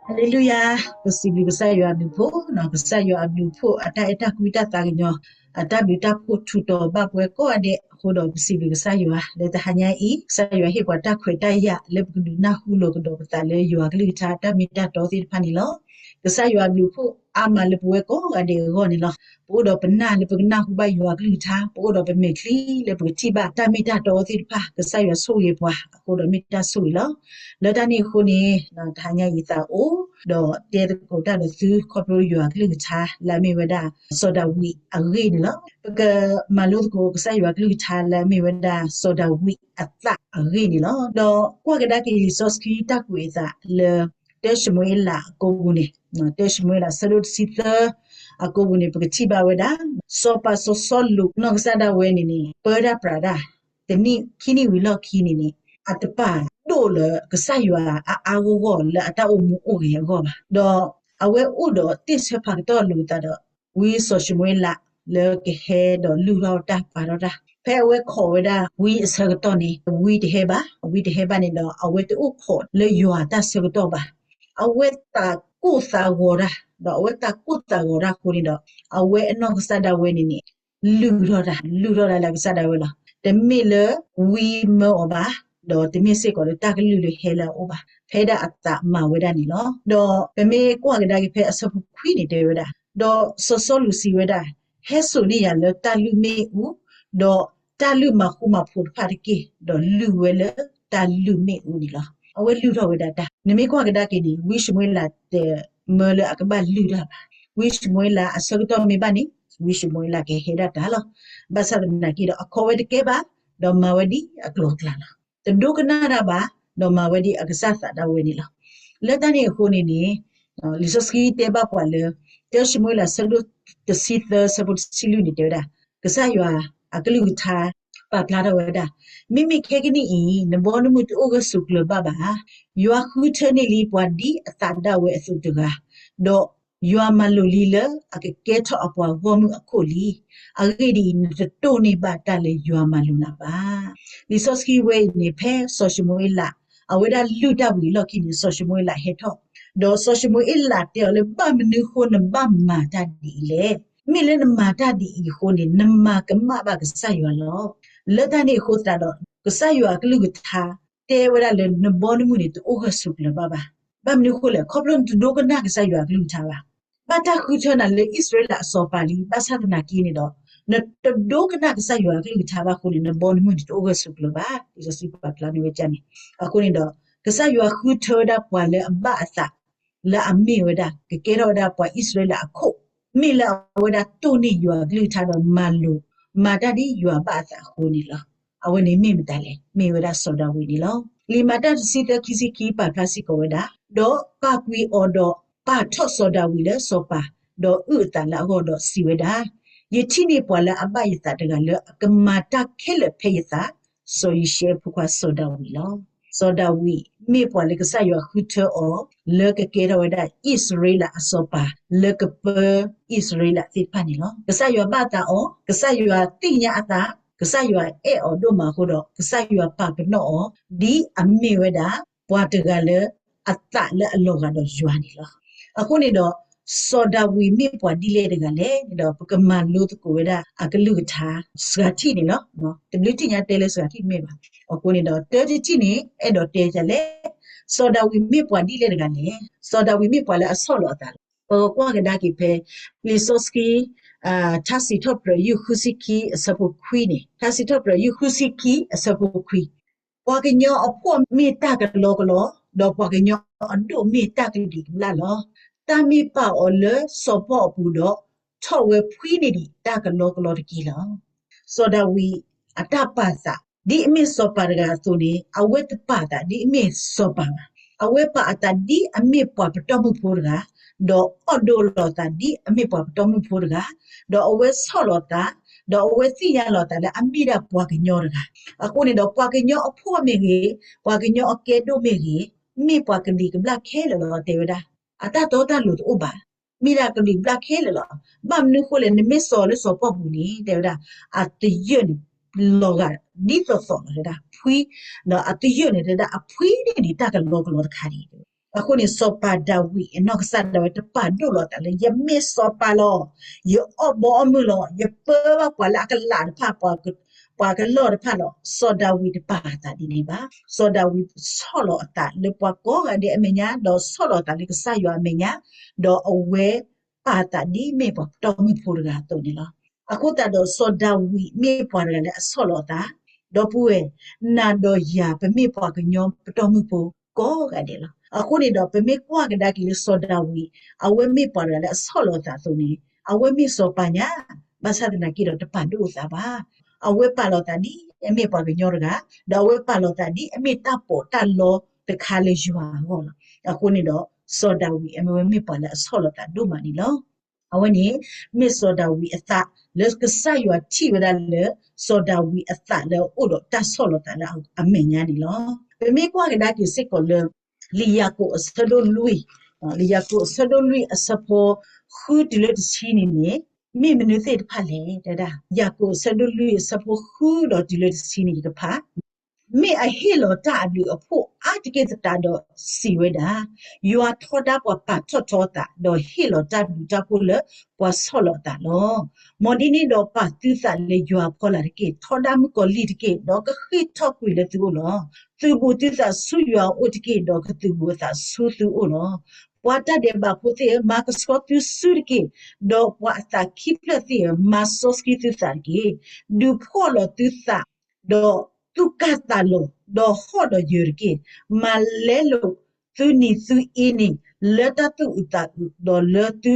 ဟါလ့လူယၤ, ပစံးဘျုးကစၢ်ယွၤအဘျုးဖှိၣ်, ကစၢ်ယွၤအဘျုးဖှိၣ် အတၢ်အဲၣ်တၢ်ကွံတၢ်သးကညီၤ, အတၢ်ဘျုးတၢ်ဖှိၣ်ထူးတီၤဘၣ်ပှၤကိးဂၤဒဲးအဃိဒီး ပစံးဘျုးကစၢ်ယွၤ လၢတဟါညါအံၤ ကစၢ်ယွၤဟ့ၣ်ပှၤတၢ်ခွဲးတၢ်ယာ်လၢပကဒုးနၢ်ဟူလိာ်ကဒီးပသးလၢယွၤကလုၢ်ကထါတၢ်မ့ၢ်တၢ်တီသ့ၣ်တဖၣ်န့ၣ်လီၤ. ကစၢ်ယွၤအဘျုးဖှိၣ်အါမးလၢပဝဲကိးဂၤဒဲးအဂီၢ်န့ၣ်လီၤ. ပအိၣ်ဒီးပနၢ်လၢပကနၢ်ဟူဘၣ်ယွၤကလုၢ်ကထါ, ပအိၣ်ဒီးပမဲာ်ချံလၢပကထံၣ်ဘၣ်တၢ်မ့ၢ်တၢ်တီသ့ၣ်တဖၣ်, ကစၢ်ယွၤဆိၣ်ဂ့ၤပှၤအဃိဒီးမ့ၢ်တၢ်ဆိၣ်ဂ့ၤလီၤ. လၢတၢ်န့ၣ်အဃိန့ၣ် တဟါညါအံၤသးအိၣ်ဒီးတဲသကိးတၢ်ဒီးသု ခီဖျိယွၤကလုၢ်ကထါလၢအမ့ၢ်ဝဲဒၣ် စီၤဒၤဝံးအဂ့ၢ်န့ၣ်လီၤ. ပကမၤလိသကိးကစၢ်ယွၤကလုၢ်ကထါလၢအမ့ၢ်ဝဲဒၣ် စီၤဒၤဝံးအသးအဂ့ၢ်န့ၣ်လီၤ. ဒီးကွၢ်ကဒါက့ၤလံာ်စီဆှံတၢ်ကွဲးအသးလၢ တၢၡမူၤအ့လးအကိာ်ပူၤန့ၣ်, တၢၡမူၤအ့လး ဆၢဒိၣ်တဆံသၢ အကိာ်ပူၤန့ၣ် ပကထံၣ်ဘၣ်ဝဲဒၣ် စီၤပၤစီၤစီလူးနီၢ်ကစၢ်ဒၣ်ဝဲန့ၣ်န့ၣ် ပၢတၢ်ပြးတၢ် တနံၣ်ခံနံၣ်ဝံၤလီၢ်ခံန့ၣ်န့ၣ် အတပာ်ဒိၣ်လၢကစၢ်ယွၤအါအါဂီၢ်ဂီၢ်လၢအတၢ်အိၣ်မူအိၣ်ဂဲၤအဂီၢ်ဘၣ်. ဒီးအဝဲအိၣ်ဒီးတ့ၢ်ဆၢဖးကတီၢ်လိာ်သးဒီး ဝံစီၤၡမူၤအ့လးလၢကဟဲဒီးလုၢ်ထီၣ်တၢ်ပာ်ထီၣ်တၢ်, ဖဲအဝဲခိးဝဲဒၣ်ဝံအဆၢကတီၢ်န့ၣ် ဝံတဟဲဘၣ်, ဝံတဟဲဘၣ်န့ၣ်ဒီး အဝဲတအိၣ်ခိးလၢယွၤအတၢ်ဆၢကတီၢ်ဘၣ်. အဝဲသးကိၢ်သးဂီၤတၢ်, ဒီးအဝဲသးကိၢ်သးဂီၤတၢ်အဃိန့ၣ်ဒီး အဝဲအနီၢ်ကစၢ်ဒၣ်ဝဲန့ၣ်န့ၣ် လုၢ်ထီၣ်တၢ်, လုၢ်ထီၣ်တၢ်လၢအကစၢ်ဒၣ်ဝဲလီၤ. တမ့ၢ်လၢဝံမၢအီၤဘၣ်, ဒီးတမ့ၢ်စ့ၢ်ကီးလၢတၢ်ကလုၢ်လၢဟဲလၢအအိၣ်ဘၣ်, ဖဲဒၣ်အသးမၤဝဲဒၣ်န့ၣ်လီၤ. ဒီးပမ့ၢ်ကွၢ်ကဒါက့ၤဖဲအဆၢဖိခွံန့ၣ်တဲဝဲဒၣ်, ဒီးစီၤစီလူးစံးဝဲဒၣ်, ဟဲစိာ်န့ၢ်ယၤလၢတၢ်လုၢ်မ့ၣ်အူ, ဒီးတၢ်လုၢ်မၤဃူမၤဖိးတဖၣ်တက့ၢ်, ဒီးလုၢ်ဝဲလၢတၢ်လုၢ်မ့ၣ်အူန့ၣ်လီၤ. အဝဲလုၢ်ထီၣ်ဝဲဒၣ်တၢ်, နမ့ၢ်ကွၢ်ကဒါက့ၤန့ၣ် ဝံၡမူၤအ့လးတမၢလၢအကဘၣ်လုၢ်တၢ်ဘၣ်. ဝံၡမူၤအ့လးအဆၢကတီၢ်မ့ၢ်ဘၣ်န့ၣ် ဝံၡမူၤအ့လးကဟဲဒၣ်တၢ်လီၤ. ဘၣ်ဆၣ်သနာ်က့ဒီး အခီဝဲတကဲဘၣ်, ဒီးမၤဝဲဒ်အကျိၤအကျဲလီၤ. တဒိကနၣ်တၢ်ဘၣ်, ဒီးမၤဝဲဒ်အကစၢ်သးဒၣ်ဝဲန့ၣ်လီၤ. လၢတၢ်န့ၣ်အဃိန့ၣ်န့ၣ် လံာ်စီဆှံတဲဘၣ်ပှၤလၢ တၢၡမူၤအ့လး ဆၢဒိၣ်တဆံသၢ ဆၢဖိတဆံလွံၢ်န့ၣ်တဲဝဲဒၣ်, ကစၢ်ယွၤအကလုၢ်ကထါ ပာ်ဖျါထီၣ်ဝဲဒၣ်, မ့မ့ၢ်ခဲကနံၣ်အံၤ နဘီနမုၢ်တအိၣ်ဂၢၢ်ဆိးကျၢၤဘၣ်ဘၣ်. ယွၤဃုထၢန့ၢ်လံပှၤဒ်အသးဒၣ်ဝဲအသိးတဂၤ, ဒီးယွၤမၤလိာ်လံလၢအကကဲထီၣ်အပှၤဂီၢ်မုၢ်အခိၣ်လံ. အဂ့ၢ်ဒ်အံၤ, နတတိၢ်န့ၢ်ဘၣ်တၢ်လၢယွၤမၤလိာ်နၤဘၣ်. လံာ်စီဆှံဝဲအံၤန့ၣ် ဖဲစီၤၡမူၤအ့လး အဝဲဒၣ်လုၢ်တၢ်ဝံၤအလီၢ်ခံန့ၣ် စီၤၡမူၤအ့လးဟဲထီၣ်, ဒီးစီၤၡမူၤအ့လးတဲအီၤလၢ ဘၣ်မနုၤအဃိနဘၣ်မၤတၢ်ဒ်အံၤလဲၣ်. မ့ၢ်လၢနမၤတၢ်ဒ်အံၤအဃိန့ၣ် နမၤကမၣ်ဘၣ်ကစၢ်ယွၤလီၤ. လၢတၢ်န့ၣ်အဃိသတးဒီး ကစၢ်ယွၤအကလုၢ်ကထါ တဲဝဲဒၣ်လၢနဘီနမုၢ်န့ၣ် တအိၣ်ဂၢၢ်ဆိးကျၢၤဘၣ်ဘၣ်. ဘၣ်မနုၤအဃိလဲၣ်, ခီဖျိနတဒိကနၣ်ကစၢ်ယွၤအကလုၢ်ကထါဘၣ်. ဘၣ်တၢ်ဃုထၢနၤလၢအံၣ်စရ့လးအစီၤပၤလံ, ဘၣ်ဆၣ်သနာ်က့န့ၣ်ဒီး နတဒိကနၣ်ကစၢ်ယွၤအကလုၢ်ကထါဘၣ်အဃိန့ၣ် နဘီနမုၢ်န့ၣ် တအိၣ်ဂၢၢ်ဆိးကျၢၤဘၣ်. လံာ်စီဆှံပာ်ဖျါန့ၢ်ဝဲဒ်န့ၣ်. အဃိန့ၣ်ဒီး ကစၢ်ယွၤဃုထၢဝဲဒၣ်ပှၤလၢအဘၣ်အသး လၢအမ့ၢ်ဝဲဒၣ် ကကဲထီၣ်ဝဲဒၣ်ပှၤအံၣ်စရ့လးအခိၣ်, မ့ၢ်လၢအဝဲဒၣ်တိၢ်န့ၢ်ယွၤအကလုၢ်ကထါဒီးမၤလိာ် မၤတၢ်ဒ်ယွၤဘၣ်အသးအဃိန့ၣ်လီၤ. အဝဲန့ၣ်မ့ၢ်မတၤလဲၣ်, မ့ၢ်ဝဲဒၣ်စီၤဒၤဝံးန့ၣ်လီၤ. လံာ်မၤတၢ်တဆံသၢ ခံဆံခံ ပာ်ဖျါစ့ၢ်ကီးဝဲဒၣ်, ဒီးပာ်ကွံာ်အီၤဒီးပာ်ထီၣ်စီၤဒၤဝံးလၢစီၤပၤ, ဒီးအုၣ်အသးလၢအဂီၢ်ဒီးစံးဝဲဒၣ်, ယထံၣ်န့ၢ်ပှၤလၢအဘၣ်ယသးတဂၤလၢအကမၤတၢ်ခဲလၢာ်ဖဲယသး, စီၤယံၤၡဲအဖိခွါစီၤဒၤဝံးလီၤ. စီၤဒၤဝံးမ့ၢ်ပှၤလၢကစၢ်ယွၤဃုထၢအီၤ လၢကကဲထီၣ်ဝဲဒၣ်အံၣ်စရ့လးအစီၤပၤ လၢကပၢအံၣ်စရ့လးသ့ၣ်တဖၣ်န့ၣ်လီၤ. ကစၢ်ယွၤဘၣ်သးအီၤ, ကစၢ်ယွၤသ့ၣ်ညါအသး, ကစၢ်ယွၤအဲၣ်အီၤဒိၣ်မးအဃိဒီး ကစၢ်ယွၤပာ်ပနီၣ်အီၤ ဒ်အမ့ၢ်ဝဲဒၣ် ပှၤတဂၤလၢအသးလၢအလီၤဂာ်ဒီးယွၤန့ၣ်လီၤ. အဃိန့ၣ်ဒီး စီၤဒၤဝံးမ့ၢ်ပှၤဒ်လဲၣ်တဂၤလဲၣ်န့ၣ်ဒီး ပကမၤလိသကိးဝဲဒၣ်အကလုၢ်ကထါ စှၤထံၣ်န့ၣ်လီၤ. တဘျုးထံၣ်ညါတဲလၢစှၤထံၣ်မ့ၢ်ဘၣ်. အဃိန့ၣ်ဒီး တၢတထံၣ်န့ၣ် အဲၣ်ဒိးတဲဒ်လဲၣ်, စီၤဒၤဝံးမ့ၢ်ပှၤဒ်လဲၣ်တဂၤလဲၣ်, စီၤဒၤဝံးမ့ၢ်ပှၤလၢအဆီၣ်လီၤအသးလီၤ. ပကကွၢ်ကဒါက့ၤဖဲ လံာ်စီဆှံ ထါစံးထီၣ်ပတြၢၤ ယုၢ်ဃုဆံခံအဆၢဖိခွံန့ၣ်, ထါစံးထီၣ်ပတြၢၤ ယုၢ်ဃုဆံခံအဆၢဖိခွံ, ပှၤကညီအဖှီၣ်မ့ၢ်တၢ်ကလီကလီ, ဒီးပှၤကညီအဒိၣ်မ့ၢ်တၢ်ကလံၤကဘျၣ်လီၤ. တၢ်မ့ၢ်ပာ်အီၤလၢစီၤပီၣ်အပူၤဒီး ထီၣ်ဝဲဖှံန့ၢ်ဒံးတၢ်ကလီကလီတက့ၢ်လီၤ. စီၤဒၤဝံးအတၢ်ပာ်သး ဒ်အမ့ၢ်စီၤပၤတဂၤအသိးန့ၣ် အဝဲတပာ်အသးဒ်အမ့ၢ်စီၤပၤဘၣ်. အဝဲပာ်အသးဒ်အမ့ၢ်ပှၤပတီၢ်မုၢ်ဖိတဂၤ, ဒီးအီၣ်ဒိးလီၤသးဒ်အမ့ၢ်ပှၤပတီၢ်မုၢ်ဖိတဂၤ, ဒီးအဝဲဆီၣ်လီၤသး, ဒီးအဝဲသ့ၣ်ညါလီၤသးလၢအမ့ၢ်ဒၣ်ပှၤကညီတဂၤ. အဃိန့ၣ်ဒီး ပှၤကညီအဖှီၣ်မ့ၢ်ဂ့ၤ, ပှၤကညီအကဲဒိၣ်မ့ၢ်ဂ့ၤ, မ့ၢ်ပှၤကလံၤကဘျၣ်ခဲလၢာ်လီၤ တဲဝဲဒၣ်. အတၢ်တီတၢ်လိၤတအိၣ်ဘၣ်. မ့ၢ်ဒၣ်ကလံၤကဘျၣ်ခဲလၢာ်လီၤ. ဘၣ်မနုၤအဃိလဲၣ်, နမ့ၢ်စိာ်လၢစီၤပီၣ်ပူၤန့ၣ် တဲဝဲဒၣ်, အသယုၢ်န့ၣ် လီၤဂာ်ဒ်သိးသိးလီၤ တဲဝဲဒၣ်, ဖှံ, ဒီးအသယုၢ်န့ၣ် တဲဝဲဒၣ် အဖှံန့ၢ်ဒံးတၢ်ကလီကလီတခါဒံး တဲဝဲ. အဃိန့ၣ် စီၤပၤဒၤဝံးအနီၢ်ကစၢ်ဒၣ်ဝဲတပာ်ဒိၣ်လီၤအသးလၢ ယမ့ၢ်စီၤပၤလီၤ, ယအီၣ်ဘီအီၣ်မုၢ်လီၤ, ယပၢဘၣ်ပှၤလၢအကလးတဖၣ်, ပှၤကလီၢ်တဖၣ်လီၤ. စီၤဒၤဝံးတပာ်အသးဒ်န့ၣ်ဘၣ်. စီၤဒၤဝံးဆီၣ်လီၤအသးလၢပှၤကိးဂၤဒဲးအမဲာ်ညါ, ဒီးဆီၣ်လီၤအသးလၢကစၢ်ယွၤအမဲာ်ညါ, ဒီးအဝဲပာ်အသးဒ်မ့ၢ်ပှၤပတီၢ်မုၢ်ဖိတဂၤအသိးန့ၣ်လီၤ. အဃိသတးဒီး စီၤဒၤဝံးမ့ၢ်ပှၤတဂၤလၢအဆီၣ်လီၤအသး, ဒီပုၢ်ဝဲၢ်, နၤဒီးယၤပမ့ၢ်ပှၤကညီပတီၢ်မုၢ်ဖိကိးဂၤဒဲးလီၤ. အဃိန့ၣ်ဒီး ပမ့ၢ်ကွၢ်ကဒါက့ၤလၢစီၤဒၤဝံး, အဝဲမ့ၢ်ပှၤတဂၤလၢအဆီၣ်လီၤအသးအသိးန့ၣ်, အဝဲမ့ၢ်စီၤပၤညါ, ဘၣ်ဆၣ်သနာ်က့ဒီးတပာ်ဒိၣ်အသးဘၣ်. အဝဲပာ်လီၤသးဒ်အမ့ၢ်ပှၤကညီတဂၤ, ဒီးအဝဲပာ်လီၤသးဒ်အမ့ၢ်တၢ်ပီးတၢ်လီတခါလၢယွၤအဂီၢ်လီၤ. အဃိန့ၣ်ဒီး စီၤဒၤဝံးအဝဲမ့ၢ်ပှၤလၢအဆီၣ်လီၤသးဒိၣ်မးန့ၣ်လီၤ. အဝဲန့ၣ် မ့ၢ်စီၤဒၤဝံးအသးလၢကစၢ်ယွၤထံၣ်ဝဲဒၣ်လၢ စီၤဒၤဝံးအသးလၢအအိၣ်ဒီးတၢ်ဆီၣ်လီၤသးလၢအမဲာ်ညါန့ၣ်လီၤ. ပမ့ၢ်ကွၢ်ကဒါက့ၤစ့ၢ်ကီးလၢ လံာ်ယၤကိာ်အဆၢဒိၣ်လွံၢ်, လံာ်ယၤကိာ်အဆၢဒိၣ်လွံၢ်အဆၢဖိ ဃုတုၤလၢတဆံန့ၣ်န့ၣ်, မ့ၢ်မနုၤသ့ၣ်တဖၣ်လဲၣ် တဲဒၣ်, ယၤကိာ်အဆၢဒိၣ်လွံၢ်အဆၢဖိဃုဒီးတုၤလၢတဆံန့ၣ် ယကဖး မ့ၢ်အဟ့ၣ်လီၤတၢ်အဘျုးအဖှိၣ်အါတက့ၢ်သတးဒီးစံးဝဲဒၣ်, ယွၤထီဒါပှၤပာ်ထီၣ်ထီအသး, ဒီးဟ့ၣ်လီၤတၢ်ဘျုးတၢ်ဖှိၣ်လၢပှၤဆီၣ်လီၤအသးလီၤ. မ်ဒ်န့ၣ်ဒီးပာ်သုသးလၢယွၤအဖီလာ်တက့ၢ်. ထီဒါမုၣ်ကီၤလံၢ်တက့ၢ်, ဒီးကဃ့ၢ်ထီၣ်ကွံာ်လၢသုအိၣ်လီၤ. သုးဘူးသုသးဆူယွၤအအိၣ်တက့ၢ်, ဒီးကသုးဘူးအသးဆူသုအိၣ်လီၤ. ပှၤတၢ်ဒဲးဘးဖိသ့ၣ်ဧၢ, မၤကဆှီသုစုတက့ၢ်, ဒီးပှၤအသးခံဖျၢၣ်သ့ၣ်ဧၢ, မၤစီဆှံသုသးတက့ၢ်. ဒုးဖှီၣ်လီၤသုသး ဒီးသူၣ်ကၢ်သးလီၤ, ဒီးဟီၣ်ဒီးယၢၤတက့ၢ်. မၤလဲလိာ်သုနံၤသုအ့န့ၣ် လၢတၢ်သူၣ်အုးသးအုး, ဒီးလၢသ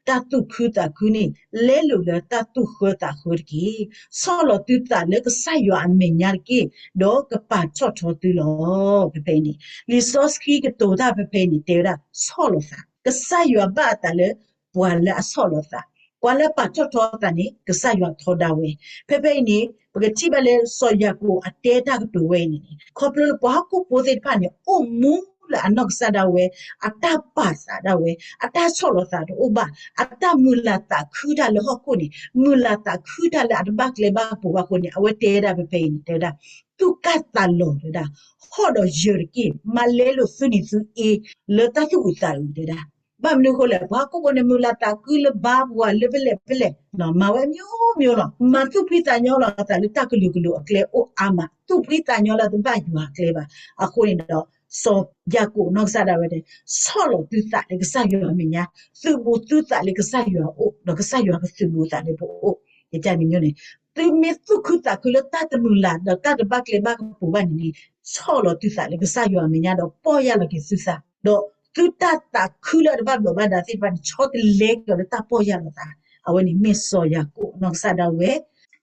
ုတၢ်သူၣ်ခုသးခုန့ၣ် လဲလိာ်လၢတၢ်သူၣ်ဃၢသးဃၢတက့ၢ်. ဆီၣ်လီၤသုသးလၢကစၢ်ယွၤအမဲာ်ညါတက့ၢ်, ဒီးကပာ်ထီၣ်ထီသုလီၤ. ဖဲဖဲအံၤန့ၣ် လံာ်စီဆှံကတိၤတၢ်ဖဲဖဲအံၤန့ၣ် တဲဝဲဒၣ်ဆီၣ်လီၤသး. ကစၢ်ယွၤဘၣ်အသးလၢ ပှၤလၢအဆီၣ်လီၤသး, ပှၤလၢအပာ်ထီၣ်ထီသးန့ၣ် ကစၢ်ယွၤထီဒါဝဲ. ဖဲဖဲအံၤန့ၣ် ပကထံၣ်ဘၣ်လၢစီၤယၤကိာ်အတဲတၢ်ကတိၤဝဲအံၤန့ၣ်န့ၣ် ခီဖျိလၢပှၤဟီၣ်ခိၣ်ဖိသ့ၣ်တဖၣ်န့ၣ် အိၣ်မူလၢအနီၢ်ကစၢ်ဒၣ်ဝဲ အတၢ်ပာ်သးဒၣ်ဝဲ, အတၢ်ဆီၣ်လီၤသးတအိၣ်ဘၣ်, အတၢ်မုာ်လၤသးခုတၢ်လၢဟီၣ်ခိၣ်န့ၣ် မုာ်လၤသးခုတၢ်လၢအတဘၣ်ကျဲဘၣ်ကပူၤဘၣ်အဃိန့ၣ် အဝဲတဲဒၣ်ဖဲဖဲအံၤန့ၣ် တဲဝဲဒၣ် သူၣ်ကၢ်သးလီၤတဲဝဲဒၣ်, ဟီၣ်ဒီးယၢၤတက့ၢ်, မၤလဲလိာ်သုနံၤသုအ့ လၢတၢ်သူၣ်အုးသးအုးတဲဝဲဒၣ်. ဘၣ်မနုၤအဃိလဲၣ်, ပှၤဟီၣ်ခိၣ်ဖိန့ၣ် မုာ်လၤသးခုလၢဘါပှၤလၢဖဲလဲၣ်ဖဲလဲၣ်, မၤဝဲမျိုးမျိုးလီၤ. မၤသူၣ်ဖှံသးညီလီၤအသးလၢတၢ်ကလုာ်ကလုာ်အကျဲအိၣ်အါမး, သူၣ်ဖှံသးညီလၢတဘၣ်ယွၤအကျဲဘၣ်. အဃိန့ၣ်ဒီး စီၤယၤကိာ်နီၢ်ကစၢ်ဒၣ်ဝဲန့ၣ် ဆီၣ်လီၤသုသးလၢကစၢ်ယွၤအမဲာ်ညါ, သုးဘူးသုသးလၢကစၢ်ယွၤအအိၣ်, ဒီးကစၢ်ယွၤကသုးဘူးသးလၢပအိၣ်. ယန့ၣ်, သုမ့ၢ်သူၣ်ခုသးခုလၢတၢ်တမုာ်လၤ ဒီးတၢ်တဘၣ်ကျဲဘၣ်ကပူၤဘၣ်န့ၣ်န့ၣ်, ဆီၣ်လီၤသုသးလၢကစၢ်ယွၤအမဲာ်ညါ ဒီးပီၢ်ယၢ်လီၤက့ၤသုသး, ဒီးသုတၢ်သးခုလၢအတဘၣ်ဘျီးဘၣ်ဒါသ့ၣ်တဖၣ်န့ၣ် ဆီတလဲက့ၤအီၤလၢတၢ်ပီၢ်ယၢ်လီၤသး. အဝဲန့ၣ်မ့ၢ်စီၤယၤကိာ်နီၢ်ကစၢ်ဒၣ်ဝဲ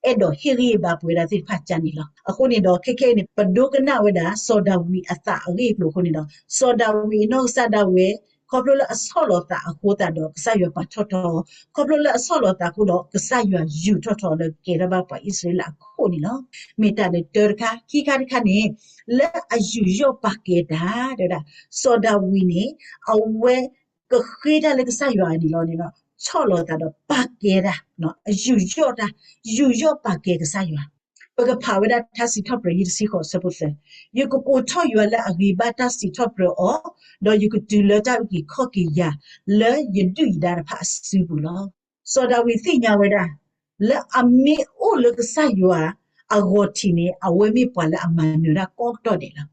အဲၣ်ဒိးဟ့ၣ်ဂံၢ်ဘါပဝဲဒၣ်သ့ၣ်တဖၣ်ကန့ၣ်လီၤ. အဃိန့ၣ်ဒီး ခဲခဲအံၤန့ၣ် ပဒိကနၣ်ဝဲဒၣ် စီၤဒၤဝံးအသးအဂ့ၢ်အကျိၤအဃိန့ၣ်ဒီး စီၤဒၤဝံးအနီၢ်ကစၢ်ဒၣ်ဝဲ ခီဖျိလၢအဆီၣ်လီၤသးအဃိသတးဒီး ကစၢ်ယွၤပာ်ထီၣ်ထီ, ခီဖျိလၢအဆီၣ်လီၤသးအဃိဒီး ကစၢ်ယွၤယူာ်ထီၣ်ထီလၢကကဲထီၣ်ဘၣ်ပှၤအံၣ်စရ့လးအခိၣ်န့ၣ်လီၤ. မ့ၢ်တၢ်လၢတၢတခါ, ခံခါတခါန့ၣ် လၢအယူးယီၣ်ပာ်ကဲတၢ် တဲဝဲဒၣ်, စီၤဒၤဝံးန့ၣ် အဝဲကဃ့တၢ်လၢကစၢ်ယွၤန့ၣ်လီၤန့ၣ်လီၤ, ဆီၣ်လီၤသးဒီးပာ်ကဲတၢ်, အယူးယီၣ်တၢ်, ယူးယီၣ်ပာ်ကဲကစၢ်ယွၤ. ပကဖးဝဲဒၣ်ထါစံးထီၣ်ပတြၢၤ ယတဆံဃိး အဆၢဖိသၢ, ယကကိးထီၣ်ယွၤလၢအဂ့ၤဘၣ်တၢ်စံးထီၣ်ပတြၢၤအီၤ, ဒီးယကတုၤလၢတၢ်အုၣ်က့ၤခီၣ်က့ၤယၤ လၢယဒုၣ်ယဒါတဖၣ်အစုပူၤလီၤ. စီၤဒၤဝံးသ့ၣ်ညါဝဲဒၣ် လၢအမ့ၢ်အိၣ်လၢကစၢ်ယွၤအဂီၤထံးန့ၣ် အဝဲမ့ၢ်ပှၤလၢအမၤနၢၤတၢ်ကိးကတီၢ်ဒဲးလီၤ.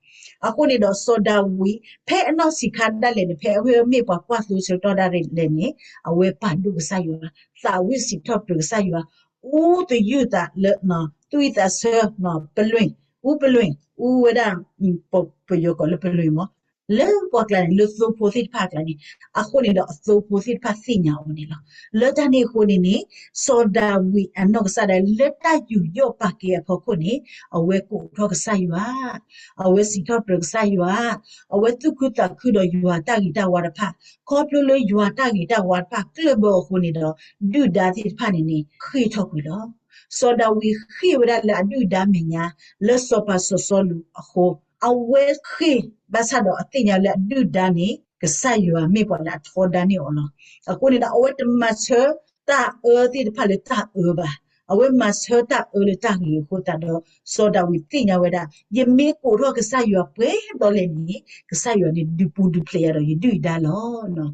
အဃိန့ၣ်ဒီး စီၤဒၤဝံး ဖဲအနီၢ်ဆံးခါဒၣ်လဲာ်န့ၣ် ဖဲအဝဲမ့ၢ်ပှၤကွၢ်သိဆၢကတီၢ်ဒၣ်လဲာ်န့ၣ် အဝဲပာ်ဒိၣ်ကစၢ်ယွၤ, သးဝံၣ်စံးထီၣ်ပတြၢၤကစၢ်ယွၤ, အူသယုၢ်သးလၢ သူၣ်ဝံၣ်သးဆၢ ပလွံၢ်, အူပလွံၢ်, အူဝဲဒၣ် ပယီၤကိးလၢပလွံၢ်မး, လၢပှၤကျါန့ၣ် လၢသိဖိသ့ၣ်တဖၣ်အကျါန့ၣ်, အဃိန့ၣ်ဒီးအသိဖိသ့ၣ်တဖၣ်သ့ၣ်ညါအီၤန့ၣ်လီၤ. လၢတၢ်န့ၣ်အဃိန့ၣ်န့ၣ် စီၤဒၤဝံးအနီၢ်ကစၢ်ဒၣ် လၢတၢ်ယူးယီၣ်ပာ်ကဲအဖီခိၣ်န့ၣ် အဝဲကိးထီၣ်ကစၢ်ယွၤ, အဝဲစံးထီၣ်ပတြၢၤကစၢ်ယွၤ, အဝဲသူၣ်ခုသးခုဒီးယွၤတၢ်ဂ့ၤတၢ်ဝါတဖၣ်, ခီဖျိလၢယွၤတၢ်ဂ့ၤတၢ်ဝါတဖၣ်ကျၢၢ်ဘၢအဃိန့ၣ်ဒီး ဒုၣ်ဒါသ့ၣ်တဖၣ်န့ၣ်န့ၣ် ဃ့ၢ်ထီၣ်ကွံာ်လီၤ. စီၤဒၤဝံးဃ့ၢ်ဝဲဒၣ်လၢအဒုၣ်ဒါမဲာ်ညါ လၢစီၤပၤစီၤစီလူးအဃိ, အဝဲဃ့ၢ်ဘၣ်ဆၣ်ဒီးအသ့ၣ်ညါလၢအဒုၣ်ဒါန့ၣ် ကစၢ်ယွၤမ့ၢ်ပှၤလၢအထီဒါန့ၢ်အီၤလီၤ. အဃိန့ၣ်ဒီး အဝဲတမၤဆၢတၢ်အၢသ့ၣ်တဖၣ်လၢတၢ်အၢဘၣ်. အဝဲမၤဆၢတၢ်အၢလၢတၢ်ဂ့ၤအဃိသတးဒီး စီၤဒၤဝံးသ့ၣ်ညါဝဲဒၣ် ယမ့ၢ်ကိးထီၣ်ကစၢ်ယွၤပှဲၤဘျီလဲၣ်န့ၣ် ကစၢ်ယွၤန့ၣ်ဒုးပူၤဒုးဖျဲးယၤဒီးယဒုၣ်ယဒါလီၤ.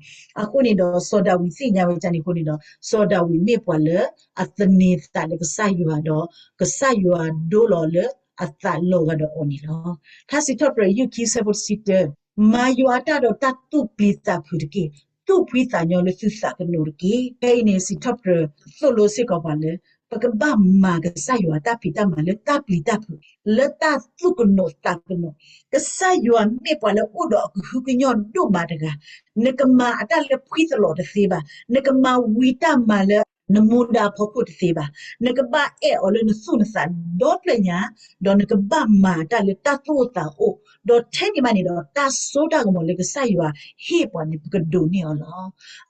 အဃိန့ၣ်ဒီး စီၤဒၤဝံးသ့ၣ်ညါဝဲဒ်န့ၣ်အဃိန့ၣ်ဒီး စီၤဒၤဝံးမ့ၢ်ပှၤလၢအသန့ၤသးလၢကစၢ်ယွၤဒီး ကစၢ်ယွၤဒိလီၤလၢအသးလီၤဂာ်ဒီးအီၤန့ၣ်လီၤ. ထါစံးထီၣ်ပတြၢၤ ယုၢ်ခံ ဆၢဖိတဆံတၢ, မၤယွၤအတၢ်ဒီးတၢ်သူၣ်ပျံၤသးဖုးတက့ၢ်. သူၣ်ဖှံသးညီလၢသုသးကနိးတက့ၢ်. ဖဲအံၤန့ၣ် စံးထီၣ်ပတြၢၤသိၣ်လိစ့ၢ်ကီးပှၤလၢ ပကဘၣ်မၤကစၢ်ယွၤတၢ်ဖံးတၢ်မၤလၢတၢ်ပျံၤတၢ်ဖုး, လၢတၢ်သူၣ်ကနိးသးကနိး, ကစၢ်ယွၤမ့ၢ်ပှၤလၢအိၣ်ဒီးအကဟုကညီၢ်ဒိၣ်မးတဂၤ, နကမၤအတၢ်လၢဖှံသလီၤတသ့ဘၣ်, နကမၤဝံၤတၢ်မၤလၢနမူဒါအဖီခိၣ်တသ့ဘၣ်, နကဘၣ်အဲၣ်အီၤလၢနသူၣ်နသးဒီဖျၢၣ်ညါ, ဒီးနကဘၣ်မၤတၢ်လၢတၢ်သူၣ်အိၣ်သးအိၣ်, ဒီးထဲန့ၣ်ဘၣ်န့ၣ်ဒီး တၢ်စိတၢ်ကမီၤလၢကစၢ်ယွၤဟ့ၣ်ပှၤန့ၣ် ပကဒိးန့ၢ်အီၤလီၤ.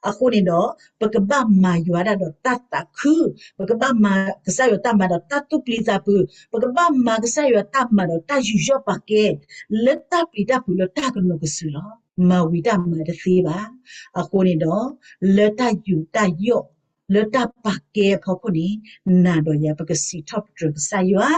အဃိန့ၣ်ဒီး ပကဘၣ်မၤယွၤဒၣ်ဒီးတၢ်သးခု, ပကဘၣ်မၤကစၢ်ယွၤတၢ်မၤဒီးတၢ်သူၣ်ပျံၤသးဖုး, ပကဘၣ်မၤကစၢ်ယွၤတၢ်မၤဒီးတၢ်ယူးယီၣ်ပာ်ကဲ, လၢတၢ်ပျံၤတၢ်ဖုးလၢတၢ်ကနိးကစုာ်လီၤ. မၤဝံၤတၢ်မၤတသ့ဘၣ်. အဃိန့ၣ်ဒီး လၢတၢ်ယူးတၢ်ယီၣ် လၢတၢ်ပာ်ကဲအဖီခိၣ်န့ၣ် နၤဒီးယၤ ပကစံးထီၣ်ပတြၢၤကစၢ်ယွၤ,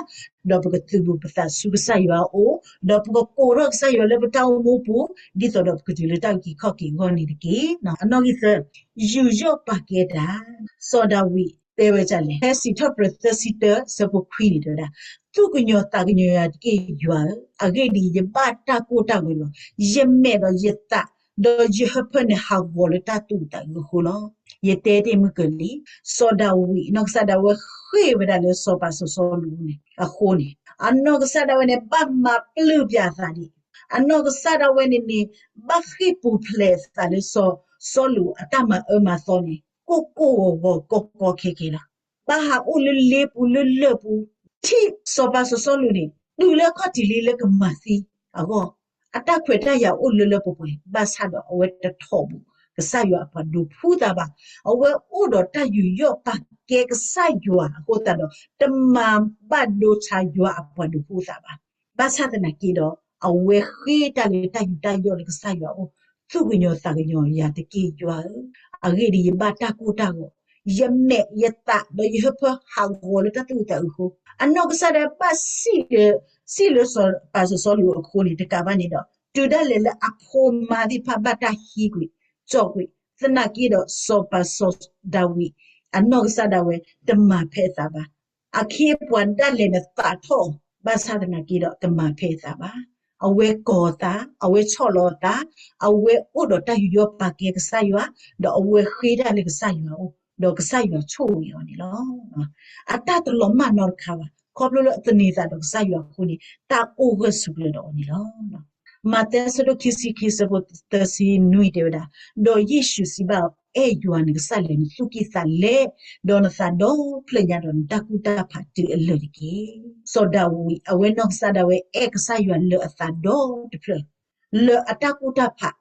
ဒီးပကသုးဘူးပသးဆူကစၢ်ယွၤအအိၣ်, ဒီးပကကိးထီၣ်ကစၢ်ယွၤလၢပတၢ်အိၣ်မူပူၤ, ဒ်သိးဒီးပကတုၤလၢတၢ်အုၣ်က့ၤခီၣ်က့ၤအဂီၢ်န့ၣ်တက့ၢ်. အနီၣ်ဂံၢ်သၢ, ယူးယီၣ်ပာ်ကဲတၢ်, စီၤဒၤဝံးတဲဝဲဒ်လဲၣ်, ဖဲစံးထီၣ်ပတြၢၤသၢဆံတၢ ဆၢဖိခွံန့ၣ်တဲဝဲဒၣ်, သူၣ်ကညီၤသးကညီၤယၤတက့ၢ်ယွၤဧၢ, အဂ့ၢ်ဒ်အံၤ ယဘၣ်တၢ်ကိၢ်တၢ်ဂီၤလီၤ. ယမဲာ်ဒီးယသး ဒီးယဟၢဖၢန့ၣ်ဟးဂီၤလၢတၢ်သူၣ်အုးသးအုးအဃိလီၤ. ယတဲတ့ၢ်မုၢ်ကၢၤလံ, စီၤဒၤဝံးအနီၢ်ကစၢ်ဒၣ်ဝဲဃ့ၢ်ဝဲဒၣ်လၢစီၤပၤစီၤစီလူးန့ၣ်အဃိန့ၣ်, အနီၢ်ကစၢ်ဒၣ်ဝဲန့ၣ် ဘၣ်မၤပျုၢ်ပျးသးဒံး, အနီၢ်ကစၢ်ဒၣ်ဝဲန့ၣ်န့ၣ် ဘၣ်ဃ့ၢ်ပူၤဖျဲးသးလၢစီၤစီလူးအတၢ်မၤအၢမၤသီန့ၣ် ကိၢ်ကိၢ်ဂီၤဂီၤကီကီခဲခဲလီၤ. ဘၣ်ဟးအိၣ်လၢလ့ပူၤလၢလၢၢ်ပူၤ, ထံၣ်စီၤပၤစီၤစီလူးန့ၣ် တုၤလၢအခီၣ်ထံးလံလၢကမၤသံအဂီၢ်, အတၢ်ခွဲးတၢ်ယာ်အိၣ်လၢလၢပှဲၤပှဲၤ, ဘၣ်ဆၣ်ဒီးအဝဲတထီၣ်ဘူး ကစၢ်ယွၤအပှၤဒိးဖှူသးဘၣ်. အဝဲအိၣ်ဒီးတၢ်ယူးယီၣ်ပာ်ကဲကစၢ်ယွၤအဃိသတးဒီး တမၤဘၣ်ဒိဆါယွၤအပှၤဒိးဖှူသးဘၣ်. ဘၣ်ဆၣ်သနာ်က့ဒီး အဝဲဃ့တၢ်လၢတၢ်ယူးတၢ်ယီၣ်လၢကစၢ်ယွၤအအိၣ်, သူၣ်ကညီၤသးကညီၤယၤတက့ၢ်ယွၤဧၢ, အဂ့ၢ်ဒ်အံၤ ယဘၣ်တၢ်ကိၢ်တၢ်ဂီၤ, ယမဲာ်ယသးဒီးယဟၢဖၢဟးဂီၤလၢတၢ်သူၣ်အုးသးအုးအဃိ, အနီၢ်ကစၢ်ဒၣ်ဝဲဘၣ်စံၣ်လၢ စံၣ်လၢစီၤပၤစီၤစီလူးအဃိန့ၣ် တကးဘၣ်န့ၣ်ဒီး တုၤဒၣ်လဲာ်လၢအဖိမါသ့ၣ်တဖၣ်ဘၣ်တၢ်ဟံးကွံာ် ကၠီၣ်ကွံာ်, သနာ်က့ဒီး စီၤပၤစီၤဒၤဝံး အနီၢ်ကစၢ်ဒၣ်ဝဲ တမၤဖဲအသးဘၣ်. အခ့အပှၤဒၣ်လဲာ်န့ၣ်သးထီၣ်အီၤ, ဘၣ်ဆၣ်သနာ်က့ဒီးတမၤဖဲအသးဘၣ်. အဝဲကိးအသး, အဝဲဆီၣ်လီၤအသး, အဝဲအိၣ်ဒီးတၢ်ယူးယီၣ်ပာ်ကဲကစၢ်ယွၤ, ဒီးအဝဲဃ့တၢ်လၢကစၢ်ယွၤအအိၣ်, ဒီးကစၢ်ယွၤဆိၣ်ဂ့ၤအီၤန့ၣ်လီၤ. အတၢ်တလီၤမၢ်နီတခါဘၣ်, ခီဖျိလၢအသန့ၤသးဒီးကစၢ်ယွၤအဃိန့ၣ် တၢ်အိၣ်ဂၢၢ်ဆိးကျၢၤဒီးအီၤန့ၣ်လီၤ. မးသဲဆၢဒိၣ်ခံဆံခံဆၢဖိသၢဆံနွံတဲဝဲဒၣ်, ဒီးယ့ၣ်ၡူးစံးဘၣ်အီၤ, အဲၣ်ယွၤနကစၢ်လၢနသူၣ်ကံၢ်သးလဲ, ဒီးနသးဒီဖျၢၣ်ညါဒီးနတၢ်ကူၣ်တၢ်ဖးတုၤအလၢာ်တက့ၢ်. စီၤဒၤဝံး အဝဲနီၢ်ကစၢ်ဒၣ်ဝဲအဲၣ်ကစၢ်ယွၤလၢအသးဒီတဖျၢၣ် လၢအတၢ်ကူၣ်တၢ်ဖး,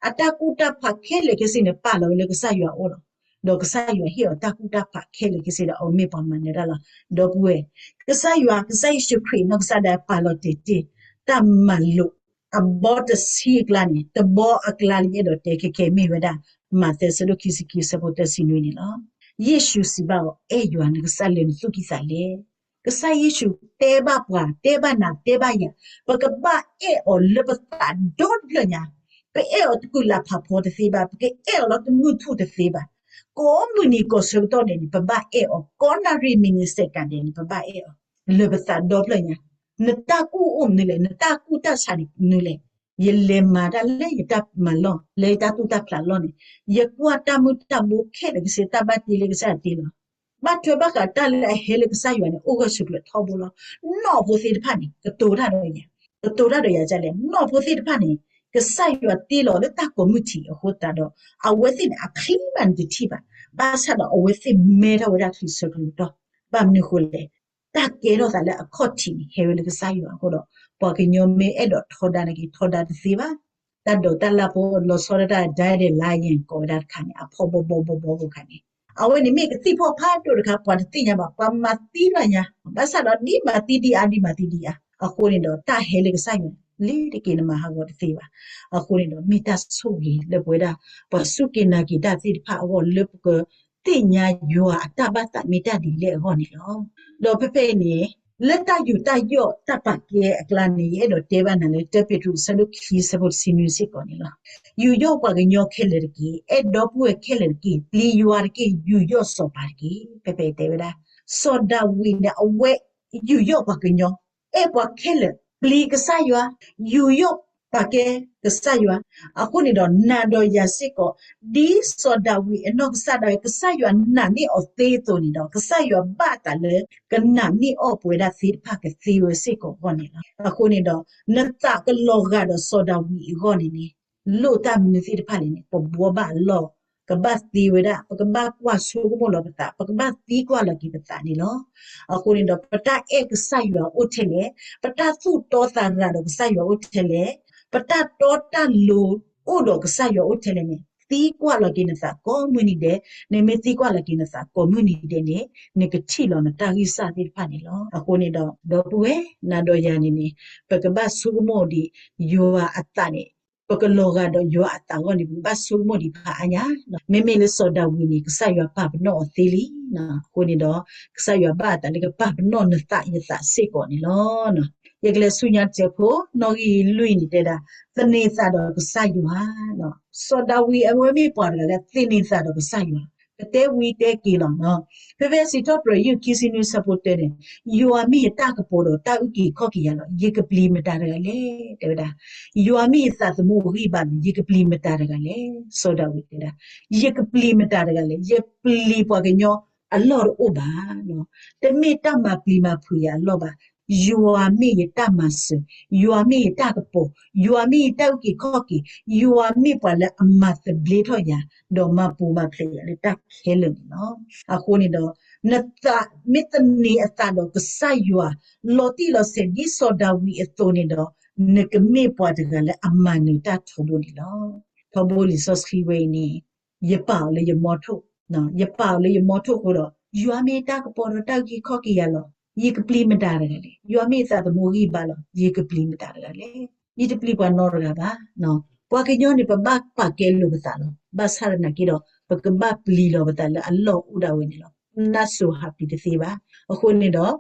အတၢ်ကူၣ်တၢ်ဖးခဲလၢာ်ခဲဆ့န့ၣ် ပာ်လီၤဝဲလၢကစၢ်ယွၤအအိၣ်လီၤ. ဒီးကစၢ်ယွၤဟ့ၣ်အီၤတၢ်ကူၣ်တၢ်ဖးခဲလၢာ်ခဲဆ့ဒီး အဝဲမ့ၢ်ပှၤမၤနၢၤတၢ်လီၤ. ဒီပုၢ်ဝဲၢ်, ကစၢ်ယွၤ ကစၢ်ယ့ၣ်ၡူးခရံာ်နီၢ်ကစၢ်ဒၣ်ပာ်လီၤတ့ၢ်တ့ၢ် တၢ်မၤလိာ် အဘီတဆံအကျါန့ၣ် တဘီအကျါလၢယအဲၣ်ဒိးတဲခဲခဲ မ့ၢ်ဝဲဒၣ် မးသဲဆၢဒိၣ်ခံဆံခံဆၢဖိသၢဆံနွံန့ၣ်လီၤ. ယ့ၣ်ၡူးစံးဘၣ်အီၤ, အဲၣ်ယွၤနကစၢ်လၢနသူၣ်ကံၢ်သးလဲ. ကစၢ်ယ့ၣ်ၡူးတဲဘၣ်ပှၤ, တဲဘၣ်နၤ, တဲဘၣ်ယၤ, ပကဘၣ်အဲၣ်အီၤလၢပသးဒီတဖျၢၣ်ညါ, ပအဲၣ်အီၤတကုၢ်လၢ်ဖးဖီတသ့ဘၣ်, ပကအဲၣ်အီၤလၢတမုၢ်ထူၣ်တသ့ဘၣ်. ကိးမုၢ်နံၤကိးဆၢကတီၢ်ဒဲးန့ၣ် ပဘၣ်အဲၣ်အီၤ, ကိးနၣ်ရံၣ်မံးနံးစဲးကးဒဲးန့ၣ် ပဘၣ်အဲၣ်အီၤ လၢပသးဒီဖျၢၣ်ညါ. နတၢ်ကူၣ်အိၣ်မနုၤလဲၣ်, နတၢ်ကူၣ်တၢ်ဆးန့ၣ်မနုၤလဲၣ်. ယလဲၤမၤတၢ်လၢယတၢ်မၤလီၢ်, လၢယတၢ်သူၣ်တၢ်ဖျးလီၢ်န့ၣ်, ယကွၢ်တၢ်မုၢ်တၢ်ဘိခဲလၢာ်ခဲဆ့ တၢ်ဘၣ်တ့လၢကစၢ်ယွၤတ့လီၤ. ဘၣ်ထွဲဘၣ်ဃးတၢ်လၢအဟဲလၢကစၢ်ယွၤန့ၣ် အိၣ်ဂၢၢ်ဆိးကျၢၤထီဘိလီၤ. နီၢ်ဖိသ့ၣ်တဖၣ်န့ၣ် ကတိၤတၢ်ဒီးယၤ, ကတိၤတၢ်ဒီးယၤဒ်လဲၣ်. နီၢ်ဖိသ့ၣ်တဖၣ်န့ၣ် ကစၢ်ယွၤတ့လီၤလၢတၢ်ကိးမုၢ်ထံးအဃိသတးဒီး အဝဲသ့ၣ်န့ၣ် အချံမးနတထံၣ်ဘၣ်. ဘၣ်ဆၣ်ဒီးအဝဲသ့ၣ်မဲထီၣ်ဝဲဒၣ်ချံဆၢကလိၤတီၢ်. ဘၣ်မနုၤအဃိလဲၣ်. တၢ်ကဲထီၣ်သးလၢအခီၣ်ထံးန့ၣ် ဟဲဝဲလၢကစၢ်ယွၤအဃိဒီး ပှၤကညီမ့ၢ်အဲၣ်ဒိးထီဒါနာ်က့ ထီဒါတသ့ဘၣ်. တၢ်ဒိးတၢ်လၢ်ဖိလီၤဆီဒၣ်တၢ် ဒၣ်ဒဲးလါယဲၢ် ကိးဝဲဒၣ်တခါန့ၣ် အဖီဘီဘီဘီဘီဘီခါန့ၣ် အဝဲန့ၣ်မ့ၢ်ကသံၣ်ဖီၣ်ဖးဒိၣ်တခါ ပှၤတသ့ၣ်ညါဘၣ် ပှၤမၤသံလီၤညါ ဘၣ်ဆၣ်ဒီးဒ်မၤသံဒ်အါ ဒ်မၤသံဒ်အါ အဃိန့ၣ်ဒီး တၢ်ဟဲလၢကစၢ်ယွၤ လ့ၤတက့ၤနမၤဟးဂီၤတသ့ဘၣ်. အဃိန့ၣ်ဒီး မ့ၢ်တၢ်ဆိၣ်ဂ့ၤလၢပဝဲဒၣ် ပှၤစူၢ်က့ၤနာ်က့ၤတၢ်သ့ၣ်တဖၣ်အဂီၢ်လၢပက သ့ၣ်ညါယွၤအတၢ်ဘၣ်သးမ့ၢ်တၢ်ဒ်လဲၣ်အဂီၢ်န့ၣ်လီၤ. ဒီးဖဲဖဲအံၤန့ၣ် လၢတၢ်ယူးတၢ်ယီၣ်တၢ်ပာ်ကဲအကျါန့ၣ် ယအဲၣ်ဒိးတဲဘၣ်နၤလၢ တၢပ့းတရူး အဆၢဒိၣ်ခံ အဆၢဖိတဆံနွံစ့ၢ်ကီးန့ၣ်လီၤ. ယူးယီၣ်ပှၤကညီခဲလၢာ်တက့ၢ်, အဲၣ်ဒီပုၢ်ဝဲၢ်ခဲလၢာ်တက့ၢ်, ပျံၤယွၤတက့ၢ်, ယူးယီၣ်စီၤပၤတက့ၢ်. ဖဲဖဲအံၤတဲဝဲဒၣ် စီၤဒၤဝံးန့ၣ် အဝဲယူးယီၣ်ပှၤကညီ, အဲၣ်ပှၤခဲလၢာ်, ပျံၤကစၢ်ယွၤ, ယူးယီၣ်ပာ်ကဲကစၢ်ယွၤ. အဃိန့ၣ်ဒီး နၤဒီးယၤစ့ၢ်ကီး ဒ်စီၤဒၤဝံးအနီၢ်ကစၢ်ဒၣ်ဝဲ ကစၢ်ယွၤနာ်န့ၢ်အီၤသ့အသိးန့ၣ်ဒီး ကစၢ်ယွၤဘၣ်အသးလၢ ကနာ်န့ၢ်အီၣ်ပဝဲဒၣ်သ့ၣ်တဖၣ်ကသ့ဝဲစ့ၢ်ကီးအဂီၢ်န့ၣ်လီၤ. အဃိန့ၣ်ဒီး နသးကလီၤဂာ်ဒီးစီၤဒၤဝံးအဂီၢ်န့ၣ်န့ၣ် လိၣ်တၢ်မနုၤသ့ၣ်တဖၣ်လဲၣ်န့ၣ် ပဘှီဘၣ်အလီၢ်, ကဘၣ်သ့ဝဲဒၣ်, ပကဘၣ်ကွၢ်ဆိကမိၣ်လီၤပသး, ပကဘၣ်သံကွၢ်လီၤက့ၤပသးန့ၣ်လီၤ. အဃိန့ၣ်ဒီး ပတၢ်အဲၣ်ကစၢ်ယွၤအိၣ်ထဲလဲၣ်, ပတၢ်သူၣ်တီသးရၤဒီးကစၢ်ယွၤအိၣ်ထဲလဲၣ်, ပတၢ်တီတၢ်လိၤအိၣ်ဒီးကစၢ်ယွၤအိၣ်ထဲလဲၣ်န့ၣ် သံကွၢ်လီၤက့ၤနသးကိးမုၢ်နံၤဒဲး, နမ့ၢ်သံကွၢ်လီၤက့ၤနသးကိးမုၢ်နံၤဒဲးန့ၣ် နကထံၣ်လီၤနတၢ်ဂံၢ်စၢ်သ့ၣ်တဖၣ်န့ၣ်လီၤ. အဃိန့ၣ်ဒီး ဒီပုၢ်ဝဲၢ် နၤဒီးယၤန့ၣ်န့ၣ် ပကဘၣ်ဆိကမိၣ်ဒံး ယွၤအသးန့ၣ် ပကလီၤဂာ်ဒီးယွၤအသးအဂီၢ်န့ၣ် ပကဘၣ်ဆိကမိၣ်ဒံးဖးအါညါ, မ့မ့ၢ်လၢစီၤဒၤဝံးန့ၣ် ကစၢ်ယွၤပာ်ပနီၣ်အီၤသ့လံ. အဃိန့ၣ်ဒီး ကစၢ်ယွၤဘၣ်အသးလၢကပာ်ပနီၣ်နသးယသးစ့ၢ်ကီးန့ၣ်လီၤ. ယကလဲၤဆူညါတစဲးဖိ နီၣ်ဂံၢ်လွံၢ်န့ၣ်တဲဒၣ် သန့ၤသးဒီးကစၢ်ယွၤ, စီၤဒၤဝံးအဝဲမ့ၢ်ပှၤတဂၤလၢသန့ၤသးဒီးကစၢ်ယွၤ, ကတဲဝံၤတဲက့ၤလီၤ. ဖဲဖဲစံးထီၣ်ပတြၢၤ ယုၢ်ခံဆံနွံ အဆၢဖိတၢန့ၣ် ယွၤမ့ၢ်ယတၢ်ကပီၤဒီးတၢ်အုၣ်က့ၤခီၣ်က့ၤယၤလီၤ, ယကပျံၤမတၤတဂၤလဲၣ် တဲဝဲဒၣ်. ယွၤမ့ၢ်ယသးသမူအဂံၢ်ဘါလီၤ, ယကပျံၤမတၤတဂၤလဲၣ်. စီၤဒၤဝံးတဲဒၣ် ယကပျံၤမတၤတဂၤလဲၣ်, ယပျံၤပှၤကညီအလီၢ်တအိၣ်ဘၣ်, တမ့ၢ်တၢ်မၤပျံၤမၤဖုးယၤအလီၢ်ဘၣ်. ယွၤမ့ၢ်ယတၢ်မၤစၢၤ, ယွၤမ့ၢ်ယတၢ်ကပီၤ, ယွၤမ့ၢ်ယတၢ်အုၣ်က့ၤခီၣ်က့ၤ, ယွၤမ့ၢ်ပှၤလၢအမၤသဘျ့ထီၣ်ယၤ ဒီးမၤပူၤမၤဖျဲးယၤလၢတၢ်ခဲလၢာ်န့ၣ်လီၤ. အဃိန့ၣ်ဒီး နသးမ့ၢ်သန့ၤအသးဒီးကစၢ်ယွၤ လီၤတံၢ်လီၤဆဲးဒ်စီၤဒၤဝံးအသိးန့ၣ်ဒီး နကမ့ၢ်ပှၤတဂၤလၢအမၤနၢၤတၢ်ထီဘိန့ၣ်လီၤ. ထီဘိလံာ်စီဆှံဝဲအံၤန့ၣ် ယပာ်အီၤလၢယမီထိၣ်, ယပာ်အီၤလၢယမီထိၣ်အဃိဒီး ယွၤမ့ၢ်တၢ်ကပီၤဒီးတၢ်အုၣ်က့ၤခီၣ်က့ၤယၤလီၤ, ယကပျံၤမတၤတဂၤလဲၣ်. ယွၤမ့ၢ်ယသးသမူအဂံၢ်ဘါလီၤ, ယကပျံၤမတၤတဂၤလဲၣ်. ယတပျံၤပှၤနီတဂၤဘၣ်. ပှၤကညီန့ၣ် ပဘၣ်ပာ်ကဲလိာ်ပသးလီၤ. ဘၣ်ဆၣ်သနာ်က့ဒီး ပကဘၣ်ပျံၤလီၤပသးလၢအလီၢ်အိၣ်ဒၣ်ဝဲန့ၣ်လီၤ. နၢ်စိၤဟးပျံၤတသ့ဘၣ်. အဃိန့ၣ်ဒီး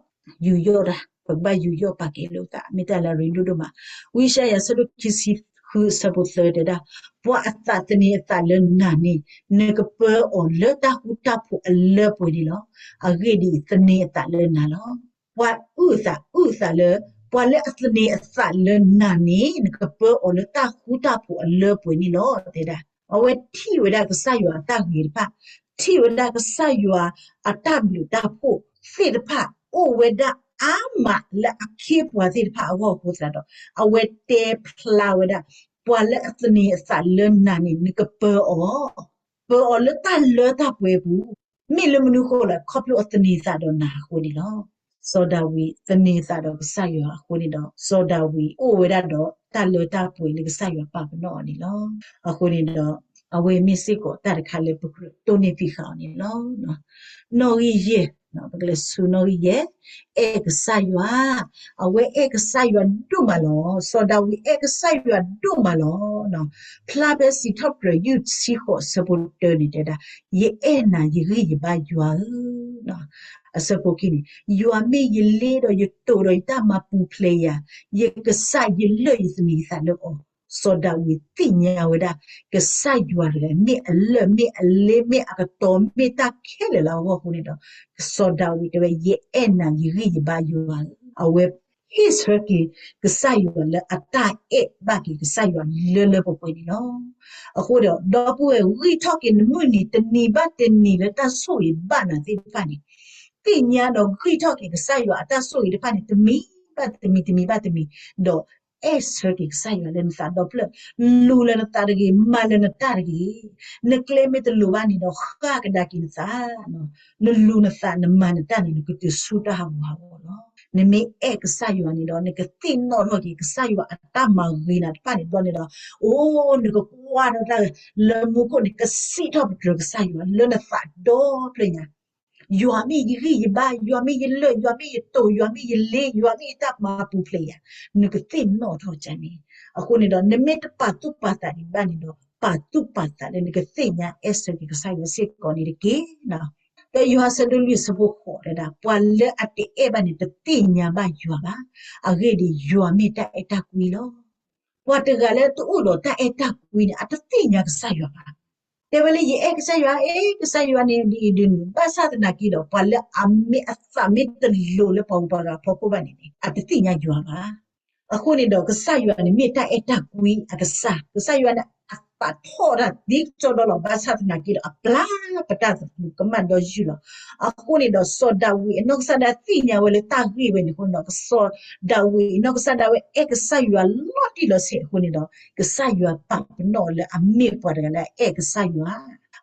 ယူးယီၣ်တၢ်, ပကဘၣ်ယူးယီၣ်ပာ်ကဲလိာ်ပသး မ့ၢ်တၢ်လၢအရ့ဒိၣ်ဒိၣ်မး. ဝံယၡါယၤ အဆၢဒိၣ်ခံဆံဃု အဆၢဖိသၢတဲဒၣ်, ပှၤအသးသန့ၤအသးလၢနၤန့ၣ် နကပၢအီၤလၢတၢ်ဃူတၢ်ဖိးအလၢပှဲၤန့ၣ်လီၤ. အဂ့ၢ်ဒ်အံၤ, သန့ၤအသးလၢနၤလီၤ. ပှၤအုၣ်အသးအုၣ်အသးလၢ ပှၤလၢအသန့ၤအသးလၢနၤန့ၣ် နကပၢအီၤလၢတၢ်ဃူတၢ်ဖိးအလၢပှဲၤန့ၣ်လီၤ တဲဒၣ်. အဝဲထံၣ်ဝဲဒၣ်ကစၢ်ယွၤအတၢ်ဂ့ၤတဖၣ်, ထံၣ်ဝဲဒၣ်ကစၢ်ယွၤအတၢ်ဘျုးတၢ်ဖှိၣ်သ့ၣ်တဖၣ် အိၣ်ဝဲဒၣ်အါမးလၢအခ့အပှၤသ့ၣ်တဖၣ်အဂီၢ်အဃိသတးဒီး အဝဲတဲဖျါဝဲဒၣ် ပှၤလၢအသန့ၤအသးလၢနၤန့ၣ် နကပၢအီၤ, ပၢအီၤလၢတၢ်လၢတၢ်ပှဲၤအပူၤ, မ့ၢ်လၢမနုၤအဃိလဲၣ်, ခီဖျိအသန့ၤသးဒီးနၤအဃိန့ၣ်လီၤ. စီၤဒၤဝံးသန့ၤသးဒီးကစၢ်ယွၤအဃိန့ၣ်ဒီး စီၤဒၤဝံးအိၣ်ဝဲဒၣ်ဒီးတၢ်လၢတၢ်ပှဲၤလၢကစၢ်ယွၤပာ်ပနီၣ်အီၤန့ၣ်လီၤ. အဃိန့ၣ်ဒီး အဝဲမ့ၢ်စ့ၢ်ကီးတၢ်တခါလၢပကြၢးတိၢ်န့ၢ်သ့ဃာ်အီၤန့ၣ်လီၤ. နီၣ်ဂံၢ်ယဲၢ်, ပကလဲၤဆူနီၣ်ဂံၢ်ယဲၢ်, အဲၣ်ကစၢ်ယွၤ, အဝဲအဲၣ်ကစၢ်ယွၤဒိၣ်မးလီၤ. စီၤဒၤဝံးအဲၣ်ကစၢ်ယွၤဒိၣ်မးလီၤ. ဖျါဖဲစံးထီၣ်ပတြၢၤ ယုၢ်ဆံဃိး အဆၢဖိတၢန့ၣ်တဲဒၣ်, ယအဲၣ်နၤယဂံၢ်ယဘါယွၤဧၢ, အဆၢဖိခံန့ၣ်, ယွၤမ့ၢ်ယလ့ဒီးယတိာ်ဒီးယတၢ်မၤပူၤဖျဲးယၤ, ယကစၢ်ယလၢၢ်ယသန့ၤသးလၢအီၤ. စီၤဒၤဝံးသ့ၣ်ညါဝဲဒၣ် ကစၢ်ယွၤတဂၤ မ့ၢ်အလၢၢ်မ့ၢ်အလ့မ့ၢ်အကတီၤ မ့ၢ်တၢ်ခဲလၢာ်လၢအဂီၢ်အဃိန့ၣ်ဒီး စီၤဒၤဝံးတဲဝဲ ယအဲၣ်နၤယဂံၢ်ယဘါယွၤဧၢ, အဝဲဟ့ၣ်ဆၢက့ၤကစၢ်ယွၤလၢအတၢ်အဲၣ်ဘၣ်က့ၤ ကစၢ်ယွၤလၢလၢပှဲၤပှဲၤန့ၣ်လီၤ. အဃိဒီး ဒီပုၢ်ဝဲၢ် ဂံၢ်ထီၣ်က့ၤနမုၢ်နံၤတနံၤဘၣ်တနံၤလၢတၢ်ဆိၣ်ဂ့ၤဘၣ်နၤသ့ၣ်တဖၣ်န့ၣ်, သ့ၣ်ညါဒီးဂံၢ်ထီၣ်က့ၤကစၢ်ယွၤအတၢ်ဆိၣ်ဂ့ၤတဖၣ်န့ၣ် တမံၤဘၣ်တမံၤ တမံၤဘၣ်တမံၤ, ဒီးအဲၣ်ဆၢက့ၤကစၢ်ယွၤလၢနသးဒီဖျၢၣ်, လူၤလၢနသးတဂ့ၤ, မၤလၢနတၢ်တဂ့ၤ, နကျဲမ့ၢ်တလိၤဘၣ်န့ၣ်ဒီး ဃၣ်ကဒါက့ၤနသး နလူၤနသး နမၤနတၢ်န့ၣ် နကတုၤဆူတၢ်ဟးဂူာ်ဟးဂီၤလီၤ. နမ့ၢ်အဲၣ်ကစၢ်ယွၤန့ၣ်ဒီး နကသ့ၣ်နီၣ်ထီၣ်က့ၤ ကစၢ်ယွၤအတၢ်မၤဂ့ၤနၤတဖၣ်န့ၣ်ဘျီန့ၣ်ဒီး, အိ, နကကွၢ်ထီၣ်တၢ်လၢမူခိၣ်န့ၣ် ကစံးထီၣ်ပတြၢၤကစၢ်ယွၤလၢနသးဒီဖျၢၣ်ညါ, ယွၤမ့ၢ်ယဂံၢ်ယဘါ, ယွၤမ့ၢ်ယလၢၢ်, ယွၤမ့ၢ်ယတိာ်, ယွၤမ့ၢ်ယလ့, ယွၤမ့ၢ်ယတၢ်မၤပူၤဖျဲးယၤ, နကသ့ၣ်နီၣ်ထီၣ်ကန့ၣ်. အဃိန့ၣ်ဒီး နမ့ၢ်တပာ်သူၣ်ပာ်သးဒံးဘၣ်န့ၣ်ဒီး နကပာ်သူၣ်ပာ်သးလၢနကသ့ၣ်ညါအဲၣ်ဆၢက့ၤကစၢ်ယွၤစ့ၢ်ကီးန့ၣ်တက့ၢ်. ဒီးယိၤဟၣ်ဆၢဒိၣ်လွံၢ်ဆၢဖိဃိးတဲဒၣ်, ပှၤလၢအတအဲၣ်ဘၣ်န့ၣ် တသ့ၣ်ညါဘၣ်ယွၤဘၣ်. အဂ့ၢ်ဒ်အံၤ, ယွၤမ့ၢ်တၢ်အဲၣ်တၢ်ကွံလီၤ. ပှၤတဂၤလၢတအိၣ်ဒီးတၢ်အဲၣ်တၢ်ကွံန့ၣ် အတသ့ၣ်ညါကစၢ်ယွၤဘၣ်. တဲဝဲလၢယအဲၣ်ကစၢ်ယွၤ, အဲၣ်ကစၢ်ယွၤန့ၣ်ဒ်အံၤဒ်နုၤ, ဘၣ်ဆၣ်သနာ်က့ဒီး ပှၤလၢအမ့ၢ်အသးမ့ၢ်တလိၤလၢပှၤဂုၤပှၤဂၤအဖီခိၣ်ဘၣ်န့ၣ်န့ၣ် အတသ့ၣ်ညါယွၤဘၣ်. အဃိန့ၣ်ဒီး ကစၢ်ယွၤန့ၣ်မ့ၢ်တၢ်အဲၣ်တၢ်ကွံအကစၢ်, ကစၢ်ယွၤန့ၣ် အသးထီၣ်တၢ်သ့ကစီဒီလီၤ. ဘၣ်ဆၣ်သနာ်က့ဒီး အပျၢ်ပတၢ်သဘျ့ကမၣ်ဒီယုၢ်လီၤ. အဃိန့ၣ်ဒီး စီၤဒၤဝံးအနီၢ်ကစၢ်ဒၣ်သ့ၣ်ညါဝဲလၢတၢ်ဂ့ၢ်ဝဲန့ၣ်အဃိန့ၣ်ဒီး စီၤဒၤဝံးအနီၢ်ကစၢ်ဒၣ်ဝဲအဲၣ်ကစၢ်ယွၤလီၤတံၢ်လီၤဆဲးအဃိန့ၣ်ဒီး ကစၢ်ယွၤပာ်ပနီၣ်အီၤလၢအမ့ၢ်ပှၤတဂၤလၢအအဲၣ်ကစၢ်ယွၤ.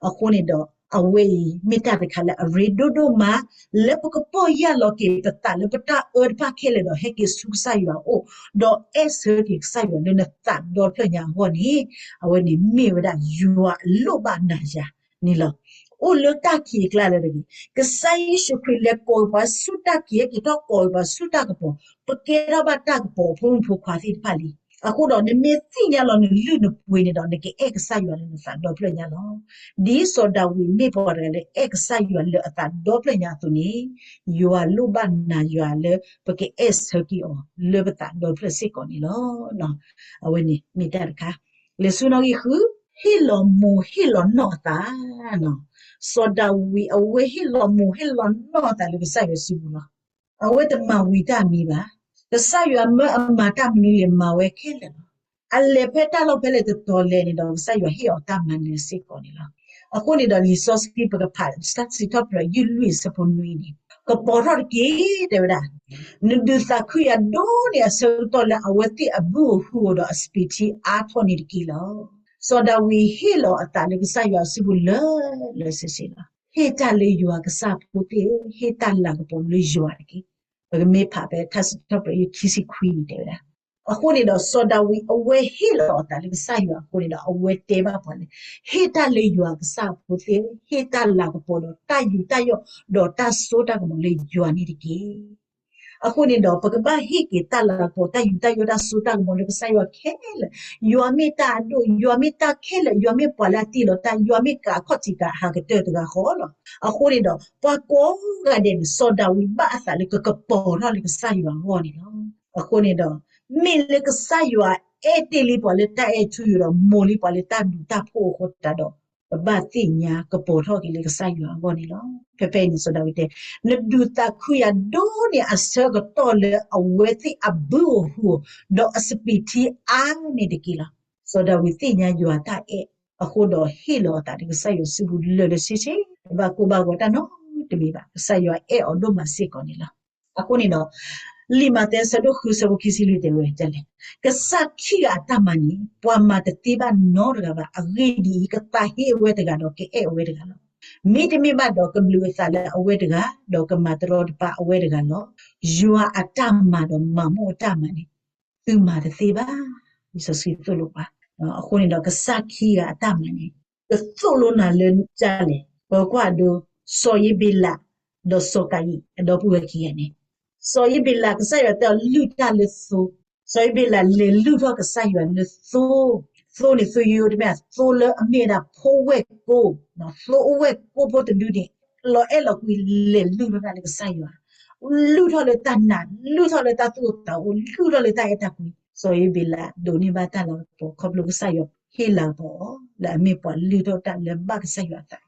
အဃိန့ၣ်ဒီး အဝဲအံၤမ့ၢ်တၢ်တခါလၢအရ့ဒိၣ်ဒိၣ်မး လၢပကပီၢ်ယၢ်လီၤက့ၤပသးလၢပတၢ်အၢတဖၣ်ခဲလၢာ်ဒီး ဟဲက့ၤဆူကစၢ်ယွၤအအိၣ်, ဒီးအဲၣ်ဆၢက့ၤကစၢ်ယွၤလၢနသးဒီဖျၢၣ်ညါအဂီၢ်န့ၣ်, အဝဲန့ၣ်မ့ၢ်ဝဲဒၣ်ယွၤအလိၣ်ဘၣ်နၤယၤန့ၣ်လီၤ. အိၣ်လၢတၢ်ခံးအကျါလၢတဂ့ၤ, ကစၢ်ယ့ၣ်ၡူးခရံာ်လဲၤကိးက့ၤပှၤဆူတၢ်ခံး ဟဲက့ၤထီၣ်ကိးက့ၤပှၤဆူတၢ်ကပီၤ, ပကဲထီၣ်ဘၣ်တၢ်ကပီၤအဖိမုၣ်ဖိခွါသ့ၣ်တဖၣ်လံ. အဃိဒီး နမ့ၢ်သ့ၣ်ညါလီၤနလုၢ်နပှ့ၤန့ၣ်ဒီး နကအဲၣ်ကစၢ်ယွၤလၢနသးဒီဖျၢၣ်ညါလီၤ. ဒ်စီၤဒၤဝံးမ့ၢ်ပှၤတဂၤလၢအဲၣ်ကစၢ်ယွၤလၢအသးဒီဖျၢၣ်ညါအသိးန့ၣ်, ယွၤလိၣ်ဘၣ်နၤယွၤလၢပကအဲၣ်ဆၢက့ၤအီၤလၢပသးဒီဖျၢၣ်စ့ၢ်ကီးန့ၣ်လီၤ. အဝဲန့ၣ်မ့ၢ်တၢ်တခါ, လဲၤဆူနီၣ်ဂံၢ်ဃု, ဟ့ၣ်လီၤမိၢ်ဟ့ၣ်လီၤနီၢ်အသး. စီၤဒၤဝံးအဝဲဟ့ၣ်လီၤမိၢ်ဟ့ၣ်လီၤနီၢ်အသးလၢကစၢ်ယွၤစုပူၤလီၤ. အဝဲတမၤဝံၤတၢ်မံၤဘၣ်. ကစၢ်ယွၤမၢအမၤတၢ်မနုၤလဲၣ် မၤဝဲခဲလၢာ်လီၤ. အလဲၤဖဲတၢ်လီၢ်ဖဲလဲၣ်တတီၤလဲၣ်န့ၣ်ဒီး ကစၢ်ယွၤဟ့ၣ်အီၤတၢ်မၤနၢၤစ့ၢ်ကီးန့ၣ်လီၤ. အဃိန့ၣ်ဒီး လံာ်စီဆှံပကဖး စံးထီၣ်ပတြၢၤယုၢ်လွံၢ်ဆၢဖိနွံန့ၣ်, ကပီၤထီၣ်တက့ၢ် တဲဝဲဒၣ်, နဒုးသးခုယၤဒိၣ်န့ၢ်အဆၢကတီၢ်လၢအဝဲသ့ၣ်အဘုဧိၤဟူဧိၤဒီးအစပံးထံအါထီၣ်န့ၣ်တက့ၢ်လီၤ. စီၤဒၤဝံးဟ့ၣ်လီၤအသးလၢကစၢ်ယွၤအစုပူၤလၢာ်လၢာ်ဆ့ဆ့လီၤ. ဟ့ၣ်တၢ်လၢယွၤကစၢ်ဖိသ့ၣ်ဧၢ, ဟ့ၣ်တၢ်လၤကပီၤလၢယွၤတက့ၢ်. ပကမ့ၢ်ဖးဖဲထါစံးထီၣ်ပတြၢၤယုၢ်ခံဆံခွံန့ၣ်တဲဝဲဒၣ်, အဃိန့ၣ်ဒီး စီၤဒၤဝံးအဝဲဟ့ၣ်လီၤအသးလၢကစၢ်ယွၤအဃိန့ၣ်ဒီး အဝဲတဲဘၣ်ပှၤလၢ ဟ့ၣ်တၢ်လၢယွၤကစၢ်အဖိသ့ၣ်ဧၢ, ဟ့ၣ်တၢ်လၤကပီၤဒီးတၢ်ယူးတၢ်ယီၣ် ဒီးတၢ်စိတၢ်ကမီၤလၢယွၤန့ၣ်တက့ၢ်. အဃိန့ၣ်ဒီး ပကဘၣ်ဟ့ၣ်က့ၤတၢ်လၤကပီၤ တၢ်ယူးတၢ်ယီၣ် တၢ်စိတၢ်ကမီၤလၢကစၢ်ယွၤခဲလၢာ်, ယွၤမ့ၢ်တၢ်အဒိၣ်, ယွၤမ့ၢ်တၢ်ခဲလၢာ်, ယွၤမ့ၢ်ပှၤလၢအတ့လီၤတၢ်, ယွၤမ့ၢ်ကးအခီၣ်ထံးကးဟးကတၢၢ်တဂၤဃီလီၤ. အဃိန့ၣ်ဒီး ပှၤကိးဂၤဒဲးန့ၣ် စီၤဒၤဝံးဘၣ်အသးလၢကကပီၤထီၣ်လၢကစၢ်ယွၤအဂီၢ်န့ၣ်လီၤ. အဃိန့ၣ်ဒီး မ့ၢ်လၢကစၢ်ယွၤအဲၣ်တ့ၢ်လံပှၤလၢတၢ်အဲၣ်ထူယိာ်ဒီး မိၢ်လံပှၤလၢတၢ်ဒူးတၢ်ဖှိၣ်အဃိသတးဒီး ပဘၣ်သ့ၣ်ညါကပီၤထီၣ်က့ၤလၢကစၢ်ယွၤအဂီၢ်န့ၣ်လီၤ. ဖဲဖဲအံၤန့ၣ် စီၤဒၤဝံးတဲ, နဒုးသးခုယၤဒိၣ်န့ၢ်အဆၢကတီၢ်လၢအဝဲသ့ၣ်အဘုဧိၤဟူဧိၤ, ဒီးအစပံးထံအါန့ၣ်တက့ၢ်လီၤ. စီၤဒၤဝံးသ့ၣ်ညါယွၤတၢ်အဲၣ်အဃိဒီး ဟ့ၣ်လီၤအသးလၢကစၢ်ယွၤစုပူၤလၢာ်လၢာ်ဆ့ဆ့, တဘၣ်ကိၢ်ဘၣ်ဂီၤတၢ်နီတမံၤဘၣ်, ကစၢ်ယွၤအဲၣ်အီၤဒိၣ်မးစ့ၢ်ကီးန့ၣ်လီၤ. အဃိန့ၣ်ဒီး လံာ်မးသဲဆၢဒိၣ်ဃုဆၢဖိခံဆံလွံၢ်တဲဝဲဒ်လဲၣ်, ကစၢ်ခံဂၤအတၢ်မၤန့ၣ် ပှၤမၤတသ့ဘၣ်နီတဂၤဘၣ်. အဂ့ၢ်ဒ်အံၤ, ကသးဟ့အဝဲတဂၤဒီး ကအဲၣ်အဝဲတဂၤလီၤ. မ့တမ့ၢ်ဘၣ်ဒီး ကဘျုးအသးလၢအဝဲတဂၤ, ဒီးကမၤတရီတပါအဝဲတဂၤလီၤ. ယွၤအတၢ်မၤဒီးမၤမိၣ်အတၢ်မၤန့ၣ် သုမၤတသ့ဘၣ်. လံာ်စီဆှံသိၣ်လိပှၤ, အဃိန့ၣ်ဒီး ကစၢ်ခံဂၤအတၢ်မၤန့ၣ် ကသိၣ်လိနၤလၢဒ်လဲၣ်. ပကွၢ်ဒိ စီၤဧ့ဘ့လး ဒီးစီၤကၤယံၣ် အဒီပုၢ်ဝဲၢ်ခံဂၤန့ၣ်, စီၤဧ့ဘ့လး ကစၢ်ယွၤတဲအီၤလုၢ်တၢ်လၢသိ, စီၤဧ့ဘ့လးလဲၤလုၢ်ထီၣ်ကစၢ်ယွၤလၢသိ, သိန့ၣ် သိယိယိတမ့ၢ် သိလၢအမ့ၢ်ဝဲဒၣ်ဖိဝဲၢ်ကိ, သိအိၣ်ဝဲၢ်ကိဖိတဒုန့ၣ် လီၤအဲၣ်လီၤကွံ လဲၤလုၢ်ထီၣ်တၢ်လၢကစၢ်ယွၤ, လုၢ်ထီၣ်လၢတၢ်နာ်, လုၢ်ထီၣ်လၢတၢ်သူၣ်အိၣ်သးအိၣ်, လုၢ်ထီၣ်လၢတၢ်အဲၣ်တၢ်ကွံ. စီၤဧ့ဘ့လးဒိးန့ၢ်ဘၣ်တၢ်လၤကပီၤ ခီဖျိကစၢ်ယွၤဟ့ၣ်လၤကပီၤအီၤ လၢအမ့ၢ်ပှၤလုၢ်ထီၣ်တၢ်လၢဘၣ်ကစၢ်ယွၤအသး.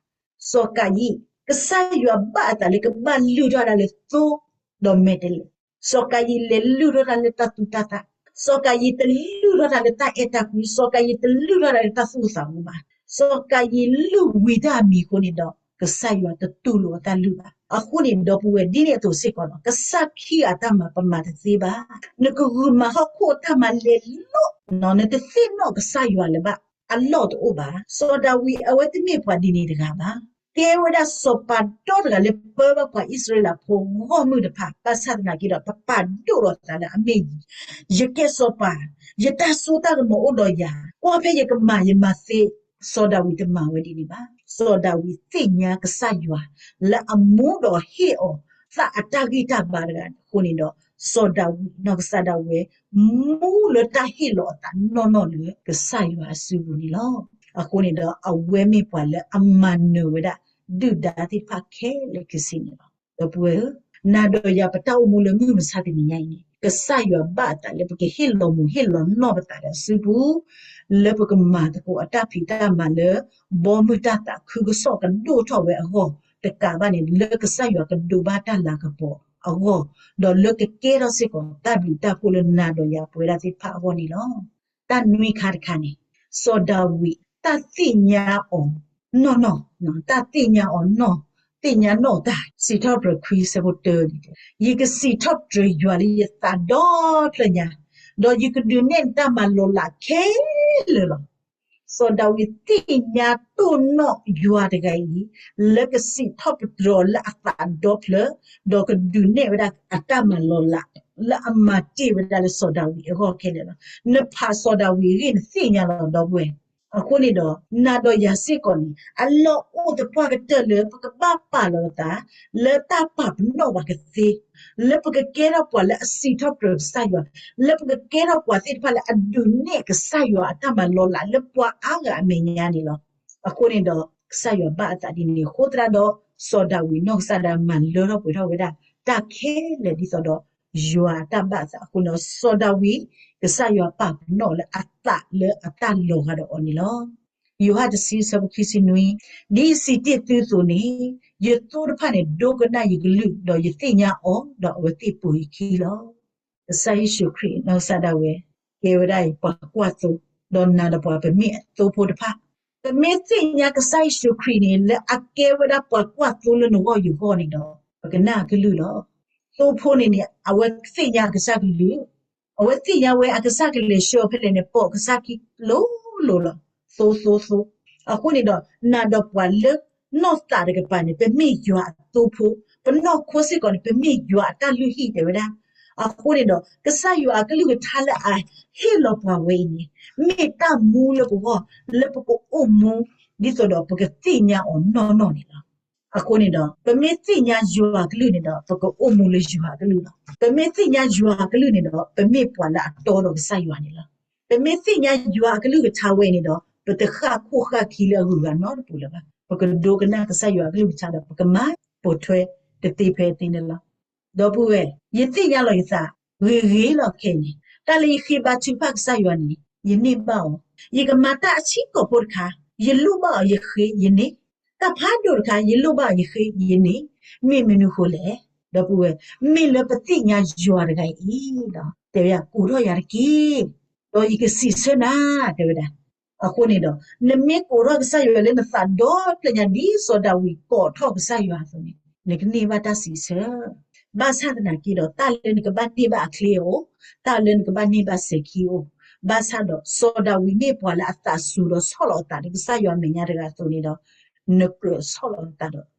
စီၤကၤယံၣ်, ကစၢ်ယွၤဘၣ်အသးလၢကဘၣ်လုၢ်ထီၣ်တၢ်လၢသိ ဒီးမဲာ်တဲးလဲး, စီၤကၤယံၣ်လဲၤလုၢ်ထီၣ်တၢ်လၢတၢ်သူၣ်တၢ်သၣ်, စီၤကၤယံၣ်တလုၢ်ထီၣ်တၢ်လၢတၢ်အဲၣ်တၢ်ကွံ, စီၤကၤယံၣ်တလုၢ်ထီၣ်တၢ်လၢတၢ်သူၣ်အိၣ်သးအိၣ်ဘၣ်. စီၤကၤယံၣ်လုၢ်ဝံၤတၢ်အမံၤအဃိန့ၣ်ဒီး ကစၢ်ယွၤတတူၢ်လိာ်အတၢ်လုၢ်ဘၣ်. အဃိန့ၣ် ဒီပုၢ်ဝဲၢ် ဒ်န့ၣ်အသိးစ့ၢ်ကီးလီၤ. ကစၢ်ခံဂၤအတၢ်မၤပမၤတသ့ဘၣ်. နကဂုာ်မၤဟီၣ်ခိၣ်အတၢ်မၤလဲၤလိၤ, နတသ့ၣ်နီၣ်ကစၢ်ယွၤလၢၤဘၣ် အလီၢ်တအိၣ်ဘၣ်. စီၤဒၤဝံးအဝဲတမ့ၢ်ပှၤဒ်န့ၣ်တဂၤဘၣ်. ကဲဝဲဒၣ်စီၤပၤဒီတဂၤလၢပၢဘၣ်ပှၤအံၣ်စရ့လးဖိဂီၢ်မုၢ်တဖၣ်, ဘၣ်ဆၣ်သနာ်က့ဒီး တပာ်ဒိၣ်လီၤသးလၢအမ့ၢ် ယကဲစီၤပၤ, ယတၢ်စိတၢ်ကမီၤအိၣ်ဒီးယၤ, ကွၢ်ဖဲယကမၤယမၤသ့, စီၤဒၤဝံးတမၤဝဲဒ်န့ၣ်ဘၣ်. စီၤဒၤဝံးသ့ၣ်ညါကစၢ်ယွၤ လၢအမူဒီးဟ့ၣ်အီၤသးအတၢ်ဂံၢ်တၢ်ဘါတဂၤအဃိန့ၣ်ဒီး, စီၤဒၤဝံးနီၢ်ကစၢ်ဒၣ်ဝဲ မူလၢတၢ်ဟ့ၣ်လီၤအသးနီၢ်နီၢ်လၢကစၢ်ယွၤအစုပူၤန့ၣ်လီၤ. အဃိန့ၣ်ဒီး အဝဲမ့ၢ်ပှၤလၢအမၤနၢၤဝဲဒၣ် ဒုၣ်ဒါသ့ၣ်တဖၣ်ခဲလၢာ်ခဲဆ့န့ၣ်လီၤ. ဒီပုၢ်ဝဲၢ်ဧၢ, နၤဒီးယၤပတၢ်အိၣ်မူလၢမုၢ်မဆါတနံၤညါအံၤန့ၣ် ကစၢ်ယွၤဘၣ်အသးလၢပကဟ့ၣ်လီၤမူဟ့ၣ်လီၤနီၢ်ပသးဒီးအစုပူၤ လၢပကမၤသကိးအတၢ်ဖံးတၢ်မၤလၢ ဘီမုၢ်တၢ်သးခုကစီၣ်ကဒိၣ်ထီၣ်ဝဲအဂီၢ်တကးဘၣ်န့ၣ် လၢကစၢ်ယွၤကဒိးဘၣ်တၢ်လၤကပီၤအဂီၢ်, ဒီးလၢကကဲထီၣ်စ့ၢ်ကီးတၢ်ဘျုးတၢ်ဖှိၣ်လၢနၤဒီးယၤပဝဲဒၣ်သ့ၣ်တဖၣ်အဂီၢ်န့ၣ်လီၤ. တၢ်နွံခါတခါန့ၣ် စီၤဒၤဝံး တၢ်သ့ၣ်ညါအီၤနီၢ်နီၢ်, တၢ်သ့ၣ်ညါအီၤနီၢ်, သ့ၣ်ညါနီၢ်တၢ်, စံးထီၣ်ပတြၢၤခွံဆၢဖိတၢန့ၣ်, ယကစံးထီၣ်ပတြၢၤယွၤလၢယသးဒီဖျၢၣ်ညါ, ဒီးယကဒုးနဲၣ်နတၢ်မၤလီၤလးခဲလၢာ်လီၤ. စီၤဒၤဝံးသ့ၣ်ညါတိၢ်နီၣ်ယွၤတဂၤအံၤ လၢကစံးထီၣ်ပတြၢၤအီၤလၢအသးဒီဖျၢၣ်, ဒီးကဒုးနဲၣ်ဝဲဒၣ်အတၢ်မၤလီၤလး လၢအမၤတ့ၢ်ဝဲဒၣ်လၢစီၤဒၤဝံးအဂီၢ်ခဲလၢာ်လီၤ. နဖးစီၤဒၤဝံးအဂ့ၢ်နသ့ၣ်ညါလီၤ ဒီပုၢ်ဝဲၢ်. အဃိန့ၣ်ဒီး နၤဒီးယၤစ့ၢ်ကီးန့ၣ် အလီၢ်အိၣ်သပှၢ်ကတၢၢ်လၢပကဘၣ်ပာ်လီၤပသး လၢတၢ်ပာ်ပနီၣ်ဘၣ်ကသ့, လၢပကကဲထီၣ်ပှၤလၢအစံးထီၣ်ပတြၢၤကစၢ်ယွၤ, လၢပကကဲထီၣ်ပှၤသ့ၣ်တဖၣ်လၢအဒုးနဲၣ်ကစၢ်ယွၤအတၢ်မၤလီၤလးလၢပှၤအါဂၤအမဲာ်ညါန့ၣ်လီၤ. အဃိန့ၣ်ဒီး ကစၢ်ယွၤဘၣ်အသးဒ်န့ၣ်အဃိသတးဒီး စီၤဒၤဝံးနီၢ်ကစၢ်ဒၣ်မၤလၢထီၣ်ပှဲၤထီၣ်ဝဲဒၣ် တၢ်ခဲလၢာ်ဒ်သိးဒီး ယွၤအတၢ်ဘၣ်အသးအဃိန့ၣ်ဒီး စီၤဒၤဝံး ကစၢ်ယွၤပာ်ပနီၣ်လၢအသးလၢအတၢ်လီၤဂာ်ဒီးအီၤန့ၣ်လီၤ. ယိၤဟၣ်တဆံဆၢဖိခံဆံနွံ, ဒ်ယစံးတ့ၢ်သုအသိးန့ၣ်, ယသိတဖၣ်န့ၣ် ဒိကနၣ်ယကလုၢ်, ဒီးယသ့ၣ်ညါအီၤ, ဒီးအဝဲသ့ၣ်ပိာ်ယခံလီၤ. ကစၢ်ယ့ၣ်ၡူးခရံာ်နီၢ်ကစၢ်ဒၣ်ဝဲ ကဲဝဲဒၣ်အံၤပှၤကွၢ်သိ, ဒီးနၤဒီးပှၤပမ့ၢ်အသိဖိတဖၣ်, ပမ့ၢ်သ့ၣ်ညါကစၢ်ယ့ၣ်ၡူးခရံာ်န့ၣ် လၢအကဲဝဲဒၣ်ပှၤကွၢ်သိလၢနဂီၢ်ယဂီၢ်န့ၣ်ဒီး ပကနၣ်အကလုၢ်လီၤ. သိဖိန့ၣ်န့ၣ် အဝဲသ့ၣ်ညါအကစၢ်ကလုၢ်, အဝဲသ့ၣ်ညါဝဲအကစၢ်ကလဲၤဆှၢအီၤဖဲလဲၣ်န့ၣ် ပိာ်ကစၢ်ခံလိၤလိၤလီၤ. သိသိသိ, အဃိန့ၣ်ဒီး နၤဒီးပှၤလၢနီၢ်သးတကပၤန့ၣ် ပမ့ၢ်ယွၤအသိဖိ, ပနီၢ်ခိစ့ၢ်ကီးန့ၣ် ပမ့ၢ်ယွၤအတၢ်လုၢ်ဟံၣ်တဲဝဲဒၣ်. အဃိန့ၣ်ဒီး ကစၢ်ယွၤအကလုၢ်ကထါလၢအဟ့ၣ်လီၤပှၤဝဲအံၤန့ၣ် မ့ၢ်တၢ်မူလၢပဂီၢ် လၢပကအိၣ်မူ ဒ်သိးဒီးပကသ့ၣ်ညါအီၤနီၢ်နီၢ်န့ၣ်လီၤ. အဃိန့ၣ်ဒီး ပမ့ၢ်သ့ၣ်ညါယွၤအကလုၢ်န့ၣ်ဒီး ပကအိၣ်မူလၢယွၤအကလုၢ်လီၤ. ပမ့ၢ်သ့ၣ်ညါယွၤအကလုၢ်န့ၣ်ဒီး ပမ့ၢ်ပှၤလၢအတီဒီးကစၢ်ယွၤန့ၣ်လီၤ. ပမ့ၢ်သ့ၣ်ညါယွၤအကလုၢ်ကထါဝဲန့ၣ်ဒီး ပတဃၣ်ခိၣ်ဃၣ်ခံလၢအဂုၤအဂၤနီတပူၤလၢၤဘၣ်. ပကဒိကနၣ်ကစၢ်ယွၤအကလုၢ်ကထါဒီး ပကမၤပိာ်ထွဲတသ့ဖဲအသ့န့ၣ်လီၤ. ဒီပုၢ်ဝဲၢ်, ယသ့ၣ်ညါလီၤယသး ဂ့ၤဂ့ၤလီၤခဲအံၤန့ၣ်, တၢ်လၢယဃ့ဘါထုကဖၣ်ကစၢ်ယွၤန့ၣ် ယန့ၢ်ဘၣ်အီၤ, ယကမၤတၢ်အဆံးကိာ်ဖိတခါ, ယလိၣ်ဘၣ်အီၤယဃ့ယန့ၢ်, တၢ်ဖးဒိၣ်တခါ ယလိၣ်ဘၣ်အီၤယဃ့ယန့ၢ်, မ့ၢ်မနုၤဃိလဲၣ်. ဒီပုၢ်ဝဲၢ်, မ့ၢ်လၢပသ့ၣ်ညါယွၤတဂၤအံၤလီၤ. တဲဝဲဒၣ် ကိးထီၣ်ယၤတက့ၢ်, ဒီးယကစံးဆၢနၤ, တဲဝဲဒၣ်. အဃိန့ၣ်ဒီး နမ့ၢ်ကိးထီၣ်ကစၢ်ယွၤလၢနသးဒီဖျၢၣ်ညါ ဒ်စီၤဒၤဝံးကိးထီၣ်ကစၢ်ယွၤအသိးန့ၣ် နကန့ၢ်ဘၣ်တၢ်စံးဆၢ ဘၣ်ဆၣ်သနာ်က့ဒီး တၢ်လၢနကဘၣ်န့ၢ်ဘၣ်အချ့အအိၣ်, တၢ်လၢနကဘၣ်န့ၢ်ဘၣ်စဲၤခံအအိၣ်, ဘၣ်ဆၣ်ဒီး စီၤဒၤဝံးမ့ၢ်ပှၤလၢအသးစူၤဒီးဆီၣ်လီၤအသးလၢကစၢ်ယွၤအမဲာ်ညါတဂၤအသိးန့ၣ်ဒီး နကြၢးဆီၣ်လီၤအသး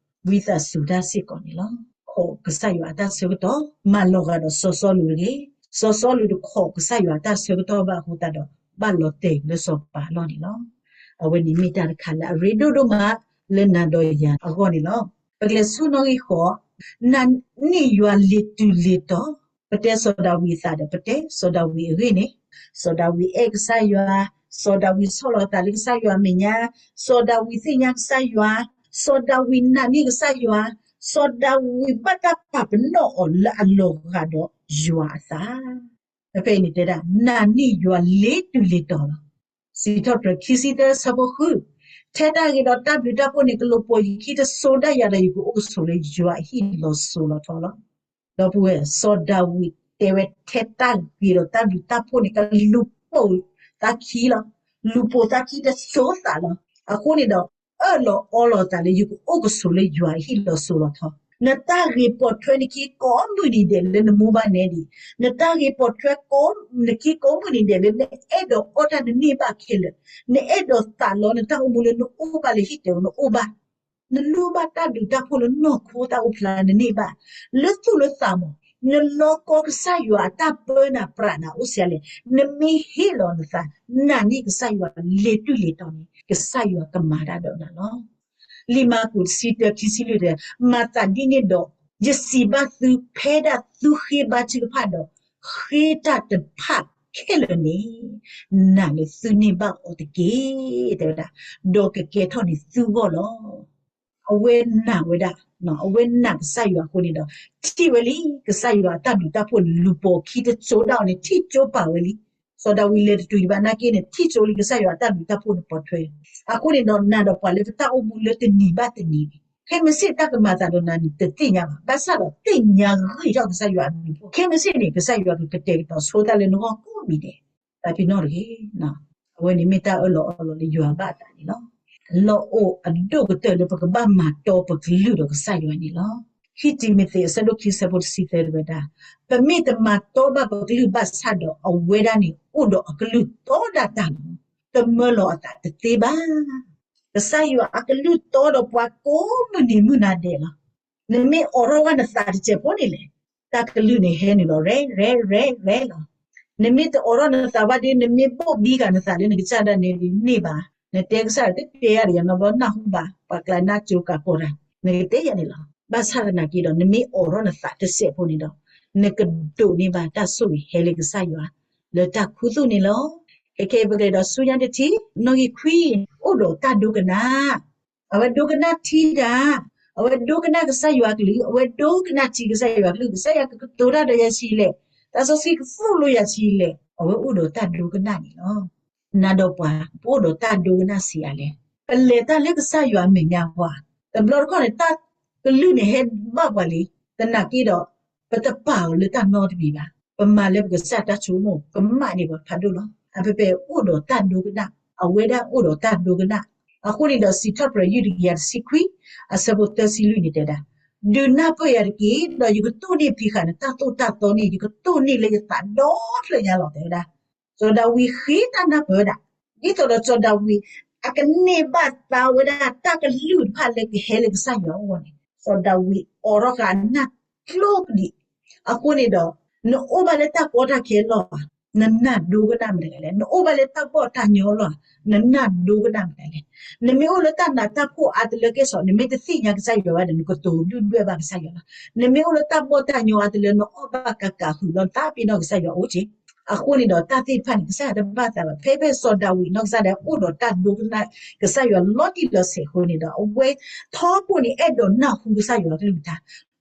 ဒီး ဝံသးစူၤတၢ်စ့ၢ်ကီးန့ၣ်လီၤ. ခိးကစၢ်ယွၤအတၢ်ဆၢကတီၢ် မၤလီၤဂာ်ဒီးစီၤစီလူးတဂ့ၤ. စီၤစီလူးတခိးကစၢ်ယွၤအတၢ်ဆၢကတီၢ်ဘၣ်အဃိသတးဒီး ဘၣ်လီၤတဲာ်လၢစီၤပၤအလီၢ်န့ၣ်လီၤ. အဝဲန့ၣ်မ့ၢ်တၢ်တခါလၢအရ့ဒိၣ်ဒိၣ်မး လၢနၤဒီးယၤအဂီၢ်န့ၣ်လီၤ. ပကလဲၤဆူနီၣ်ဂံၢ်ဃိး, နာ်န့ၢ်ယွၤလ့ၤတုၤလ့ၤတီၤ, ပတဲစီၤဒၤဝံးအသးဒီး ပတဲစီၤဒၤဝံးအဂ့ၢ်န့ၣ်, စီၤဒၤဝံးအဲၣ်ကစၢ်ယွၤ, စီၤဒၤဝံးဆီၣ်လီၤအသးလၢကစၢ်ယွၤအမဲာ်ညါ, စီၤဒၤဝံးသ့ၣ်ညါကစၢ်ယွၤ, စီၤဒၤဝံးနာ်န့ၢ်ကစၢ်ယွၤ, စီၤဒၤဝံးဘၣ်တၢ်ပာ်ပနီၣ်အီၤလၢအလီၤဂာ်ဒီးယွၤအသး. ဖဲအံၤန့ၣ်တဲဒၣ် နာ်န့ၢ်ယွၤလ့ၤတုၤလ့ၤတီၤလီၤ. စံးထီၣ်ပတြၢၤခံဆံသၢဆၢဖိဃု, ထဲတၢ်ဂ့ၤဒီးတၢ်ဘျုးတၢ်ဖှိၣ်န့ၣ် ကလိာ်ပိာ်ယခံတစိၤဒၣ်ယၤဒီး ယကအိၣ်ကဆိးလၢယွၤအဟံၣ်လီၤစိၤလီၤထီလီၤ. ဒီပုၢ်ဝဲၢ်, စီၤဒၤဝံးတဲဝဲ ထဲတၢ်ဂ့ၤဒီးတၢ်ဘျုးတၢ်ဖှိၣ်န့ၣ် ကလူၤပိာ်သးခံလီၤ. လူၤပိာ်သးခံတစိၤသးလီၤ. အဃိန့ၣ်ဒီး အၢၣ်လီၤအီလီၤသးလၢ ယကအိၣ်ကဆိးလၢယွၤအဟံၣ်လီၤစိၤလီၤထီ. နတၢ်ဂ့ၤပိာ်ထွဲနခံကိးမုၢ်နံၤဒဲးလၢနမိၢ်ဘၣ်နဲဒံး, နတၢ်ဂ့ၤပိာ်ထွဲနခံကိးမုၢ်နံၤဒဲးလၢ နအဲၣ်ဒိးအီၣ်တၢ်နန့ၢ်ဘၣ်ခဲလၢာ်, နအဲၣ်ဒိးသးလီ နတၢ်အိၣ်မူလၢနအိၣ်ဘၣ်လၢဟံၣ်တဲာ် နအိၣ်ဘၣ် နလိၣ်ဘၣ်တၢ်ဘျုးတၢ်ဖှိၣ်လၢနီၢ်ခိတၢ်အိၣ်ဖျါ နန့ၢ်ဘၣ်, လၢသူၣ်လၢသးမး, နလီကီကစၢ်ယွၤအတၢ်ပၢနၤပြးနၤအိၣ်စ့ၢ်ကီးလဲၣ်, နမ့ၢ်ဟ့ၣ်လီၤနသး နာ်န့ၢ်ကစၢ်ယွၤလ့ၤတုၤလ့ၤတီၤန့ၣ် ကစၢ်ယွၤကမၤတၢ်ဒီးနၤလီၤ. လံာ်မၢ်ကူးတဆံတၢ ခံဆံလွံၢ်တဲ, မၤသးဒ်န့ၣ်ဒီး ယစံးဘၣ်သု ဖဲဒၣ်သုဃ့ဘါထုကဖၣ်ဒီး ဃ့တၢ်တဖၣ် တၢ်လၢအမ့ၢ်အတီအလိၤခဲလၢာ်န့ၣ် နာ်လၢသုန့ၢ်ဘၣ်အီၤတက့ၢ် တဲဝဲဒၣ်, ဒီးကကဲထီၣ်န့ၢ်သုဂီၢ်လီၤ. အဝဲနာ်ဝဲဒၣ်, အဝဲနာ်ကစၢ်ယွၤအဃိန့ၣ်ဒီး ထံၣ်ဝဲလံ ကစၢ်ယွၤအတၢ်ဘျုးတၢ်ဖှိၣ်န့ၣ် လူၤပိာ်ခံတစိၤဒၣ်အီၤန့ၣ် ထံၣ်ကၠိပာ်ဝဲလံ. စီၤဒၤဝံးလဲၤတတုၤဒံးဘၣ်နာ်က့န့ၣ် ထံၣ်ကၠိလံ ကစၢ်ယွၤအတၢ်ဘျုးတၢ်ဖှိၣ်န့ၣ်ပိာ်ထွဲ. အဃိန့ၣ်ဒီး နၤဒီးပှၤလၢပတၢ်အိၣ်မူလၢတနံၤဘၣ်တနံၤန့ၣ် ခဲမုၢ်ဆ့ၣ်တၢ်ကမၤသးဒီးနၤန့ၣ် တသ့ၣ်ညါဘၣ်. ဘၣ်ဆၣ်ဒီးသ့ၣ်ညါဂံၢ်ထီၣ်ကစၢ်ယွၤအဘျုးအဖှိၣ် ခဲမုၢ်ဆ့ၣ်န့ၣ် ကစၢ်ယွၤကကတဲာ်ကတီၤဆိတၢ်လၢနဂီၢ်ကိးမံၤဒဲး တၢ်ဖံနီၣ်တဂ့ၤ. အဝဲန့ၣ်မ့ၢ်တၢ်အၢၣ်လီၤအီလီၤလၢယွၤဘၣ်အသးန့ၣ်လီၤ. လီၢ်အိၣ်အဒိၣ်ကတၢၢ်လၢပကဘၣ်မၤတီပကလုၢ်ဒီးကစၢ်ယွၤန့ၣ်လီၤ. ခံတံၤမသ့း အဆၢဒိၣ်ခံ ဆၢဖိတဆံသၢ တဲဝဲဒၣ်, ပမ့ၢ်တမၤတီဘၣ်ပကလုၢ်ဘၣ်ဆၣ်ဒီး အဝဲဒၣ်န့ၣ် အိၣ်ဒီးအကလုၢ်တီဒၣ်တၢ်လီၤ. တမၢလီၤအသးတသ့ဘၣ်. ကစၢ်ယွၤအကလုၢ်တီဒီးပှၤကိးမုၢ်နံၤမုၢ်နၤဒဲးလီၤ. နမ့ၢ်အိးထီၣ်ဘၣ်နသးတစဲးဖိန့ၣ်လဲၣ်, တၢ်ကလုၢ်န့ၣ်ဟဲနုာ်လီၤ ရဲၣ် ရဲၣ် ရဲၣ် ရဲၣ်လီၤ. နမ့ၢ်တအိးထီၣ်နသးဘၣ်ဒီး နမ့ၢ်ဘိၣ်ဘံဂၤနသးလၢနကစၢ်ဒၣ်နဲဒ်န့ၣ်ဘၣ်, နတဲကစၢ်ယွၤ တတဲယၤဒီးယၤနီတဘျီ နၢ်ဟူဘၣ် ပှၤကျါနၢ်ကၠိကၤပိာ်တၢ် နကတဲယၤန့ၣ်လီၤ. ဘၣ်ဆၣ်သနာ်က့ဒီး နမ့ၢ်အိးထီၣ်နသးတစဲးဖိန့ၣ်ဒီး နကဒိးန့ၢ်ဘၣ်တၢ်ဆိၣ်ဂ့ၤဟဲလၢကစၢ်ယွၤ လၢတၢ်ခူသူၣ်န့ၣ်လီၤ. ခဲခဲအံၤပကလဲၤဒီးဆူညါတထံၣ် နီၣ်ဂံၢ်ခွံ အိၣ်ဒီးတၢ်ဒိကနၣ် အဝဲဒိကနၣ်ထံတၢ်, အဝဲဒိကနၣ်ကစၢ်ယွၤကလုၢ်, အဝဲဒိကနၣ်ထံကစၢ်ယွၤကလုၢ်, ကစၢ်ယွၤကကတိၤတၢ်ဒီးယၤဆံးလဲၣ်, သးစီဆှံကသိၣ်လိယၤဆံးလဲၣ်, အဝဲအိၣ်ဒီးတၢ်ဒိကနၣ်န့ၣ်လီၤ. နၤဒီးပှၤ ပအိၣ်ဒီးတၢ်ဒိကနၣ်ဆံးအါလဲၣ်. ပလဲၤတၢ်လၢကစၢ်ယွၤအမဲာ်ညါပှၤ, တဘျီတခီၣ်န့ၣ် တၢ်ကလုၢ်န့ၣ်ဟဲဘၣ်ပှၤလံ, သနာ်က့ဒီး ပတပာ်အီၤလၢတၢ်နီတမံၤဘၣ်. ပမၤလၢပကစၢ်တၢ်ဆိကမိၣ် ကမၣ်န့ၢ်ပှၤဖးဒိၣ်လီၤ. အဖဲဖဲအိၣ်ဒီးတၢ်ဒိကနၣ်, အဝဲဒၣ်အိၣ်ဒီးတၢ်ဒိကနၣ်. အဃိန့ၣ်ဒီး စံးထီၣ်ပတြၢၤ ယုၢ်တကယၤတဆံခွံ အဆၢဖိသၢဆံလွံၢ်န့ၣ်တဲဒၣ်, ဒုးနၢ်ပၢၢ်ယၤတက့ၢ်, ဒီးယကတိၢ်န့ၢ်ဖံးဃာ်နတၢ်သိၣ်တၢ်သီန့ၣ် ယကတိၢ်န့ၢ်လၢယသးဒီဖျၢၣ်ညါလီၤ တဲဝဲဒၣ်. စီၤဒၤဝံးဃ့တၢ်နၢ်ပၢၢ်ဝဲဒၣ်, ဒ်သိးဒီးစီၤဒၤဝံး အကန့ၢ်ဘၣ်သါဝဲဒၣ်တၢ်ကလုၢ်တဖၣ်လၢကဟဲလၢကစၢ်ယွၤအအိၣ်န့ၣ် စီၤဒၤဝံးအိးထီၣ်ဃာ်အနၢ်ကျိကဒံး. အဃိန့ၣ်ဒီး နအိၣ်ဘၣ်လၢတၢ်ကီတၢ်ခဲလီၤဧါ, နနၢ်ဒိကနၣ်မတၤလဲၣ်. နအိၣ်ဘၣ်လၢတၢ်ဘီၣ်တၢ်ညီလီၤဧါ, နနၢ်ဒိကနၣ်မတၤလဲၣ်. နမ့ၢ်အိၣ်လၢတၢ်နးတၢ်ဖှီၣ်အါတလၢကဲၣ်ဆိး နမ့ၢ်တသ့ၣ်ညါကစၢ်ယွၤဘၣ်ဒီး နကတိၤဒုၣ်ဒွဲၣ်ဘၣ်ကစၢ်ယွၤလီၤ. နမ့ၢ်အိၣ်လၢတၢ်ဘီၣ်တၢ်ညီအါတလၢ နအီၣ်ဘၣ်ကးကးဃုာ်လီၤ နသးပ့ၤနီၣ်ကစၢ်ယွၤအိၣ်က့ၢ်. အဃိန့ၣ်ဒီး တၢ်သ့ၣ်တဖၣ်န့ၣ် ကစၢ်ယွၤတဘၣ်သးဘၣ်. ဖဲဖဲစီၤဒၤဝံးနီၢ်ကစၢ်ဒၣ်အိၣ်ဒီးတၢ်ဒိကနၣ်ကစၢ်ယွၤလီၤတံၢ်လီၤဆဲးအဃိန့ၣ်ဒီး အဝဲထီဘိန့ၣ် အဲၣ်ဒိးနၢ်ဟူကစၢ်ယွၤကလုၢ်ကထါ,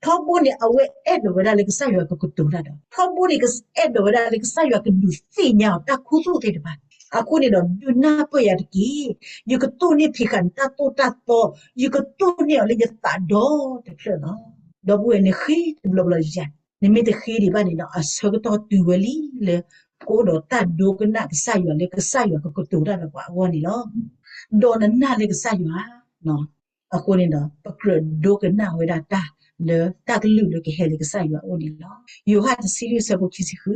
ထီဘိန့ၣ် အဝဲအဲၣ်ဒိးဝဲဒၣ်လၢကစၢ်ယွၤကကတိၤတၢ်ဒီး ထီဘိန့ၣ် အဲၣ်ဒိးဝဲဒၣ်လၢကစၢ်ယွၤကဒုးသ့ၣ်ညါအီၤတၢ်ခူသူၣ်သ့ၣ်တဖၣ်. အဃိန့ၣ်ဒီး ဒုးနၢ်ပၢၢ်ယၤတက့ၢ်, ယကတိၢ်န့ၢ်ဖံးဃာ်နတၢ်သိၣ်တၢ်သီ, ယကတိၢ်န့ၢ်အီၤလၢယသးဒီတဖျၢၣ်လီၤ. ဒီပုၢ်ဝဲၢ် နဃ့တဘျီဘျီယၤ, နမ့ၢ်တဃ့ဒံးဘၣ်န့ၣ်ဒီး အဆၢကတီၢ်တုၤဝဲလံလၢ ပအိၣ်ဒီးတၢ်ဒိကနၣ်ကစၢ်ယွၤလၢကစၢ်ယွၤကကတိၤတၢ်ဒီးပှၤအဂီၢ်န့ၣ်လီၤ. ဒီးနနၢ်လၢကစၢ်ယွၤ အဃိန့ၣ်ဒီး ပကြၢးဒိကနၣ်ဝဲဒၣ်တၢ်လၢတၢ်ကလုၢ်လၢကဟဲလၢကစၢ်ယွၤအအိၣ်န့ၣ်လီၤ. ယိၤဟၣ်တဆံလွံၢ် ဆၢဖိခံဆံဃု,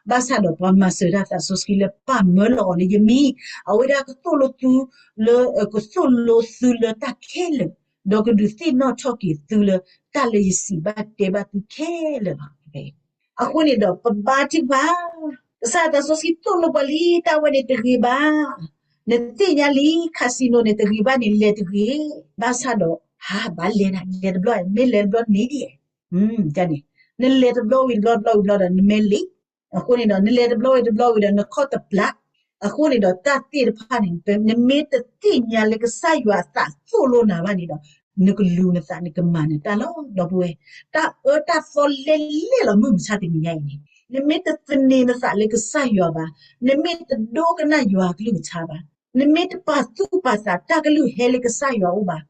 ဘၣ်ဆၣ်ဒီးပှၤမၤစၢၤတၢ်သးစီဆှံလၢပၢ်မၢလီၤအီၤလၢယမံၤ, အဝဲဒၣ်ကသိၣ်လိသုလၢ ကသိၣ်လိသုလၢတၢ်ခဲလၢာ်, ဒီးကဒုးသ့ၣ်နီၣ်ထီၣ်က့ၤသုလၢတၢ်လၢယစံးဘၣ်တဲဘၣ်သုခဲလၢာ်လီၤ. အဃိန့ၣ်ဒီး ပဘါထုကဖၣ် ကစၢ်သးစီဆှံသိၣ်လိပှၤလံ တၢ်ဝဲန့ၣ်တဂ့ၤဘၣ်. နသ့ၣ်ညါလံ casino န့ၣ်တဂ့ၤဘၣ်န့ၣ် လဲၤတဂ့ၤ. ဘၣ်ဆၣ်ဒီး ဟးဘၣ်လဲၤနၤ လဲၤတဘျီ မ့ၢ်လဲၤတဘျီန့ၣ်ဒ် န့ၣ် နလဲၤတဘျီဝံၤတဘျီ တဘျီဝံၤတဘျီဒီး နမဲလံ. အဃိန့ၣ်ဒီး နလဲၤတဘျီဝံၤတဘျီဝံၤဒီး နခီၣ်တပျၢ်. အဃိန့ၣ်ဒီး တၢ်သ့ၣ်တဖၣ်န့ၣ် နမ့ၢ်တသ့ၣ်ညါလၢကစၢ်ယွၤအသးသိၣ်လိနၤဘၣ်န့ၣ်ဒီး နကလူၤနသး နကမၤနတၢ်လီၤ ဒီပုၢ်ဝဲၢ်. တၢ်အၢတၢ်သီလဲၣ်လဲၣ်လီၤ မုၢ်မဆါတနံၤညါအံၤန့ၣ် နမ့ၢ်တသန့ၤနသးလၢကစၢ်ယွၤဘၣ်, နမ့ၢ်တဒိကနၣ်ယွၤကလုၢ်ကထါဘၣ်, နမ့ၢ်တပာ်သူၣ်ပာ်သးတၢ်ကလုၢ်ဟဲလၢကစၢ်ယွၤအအိၣ်ဘၣ်,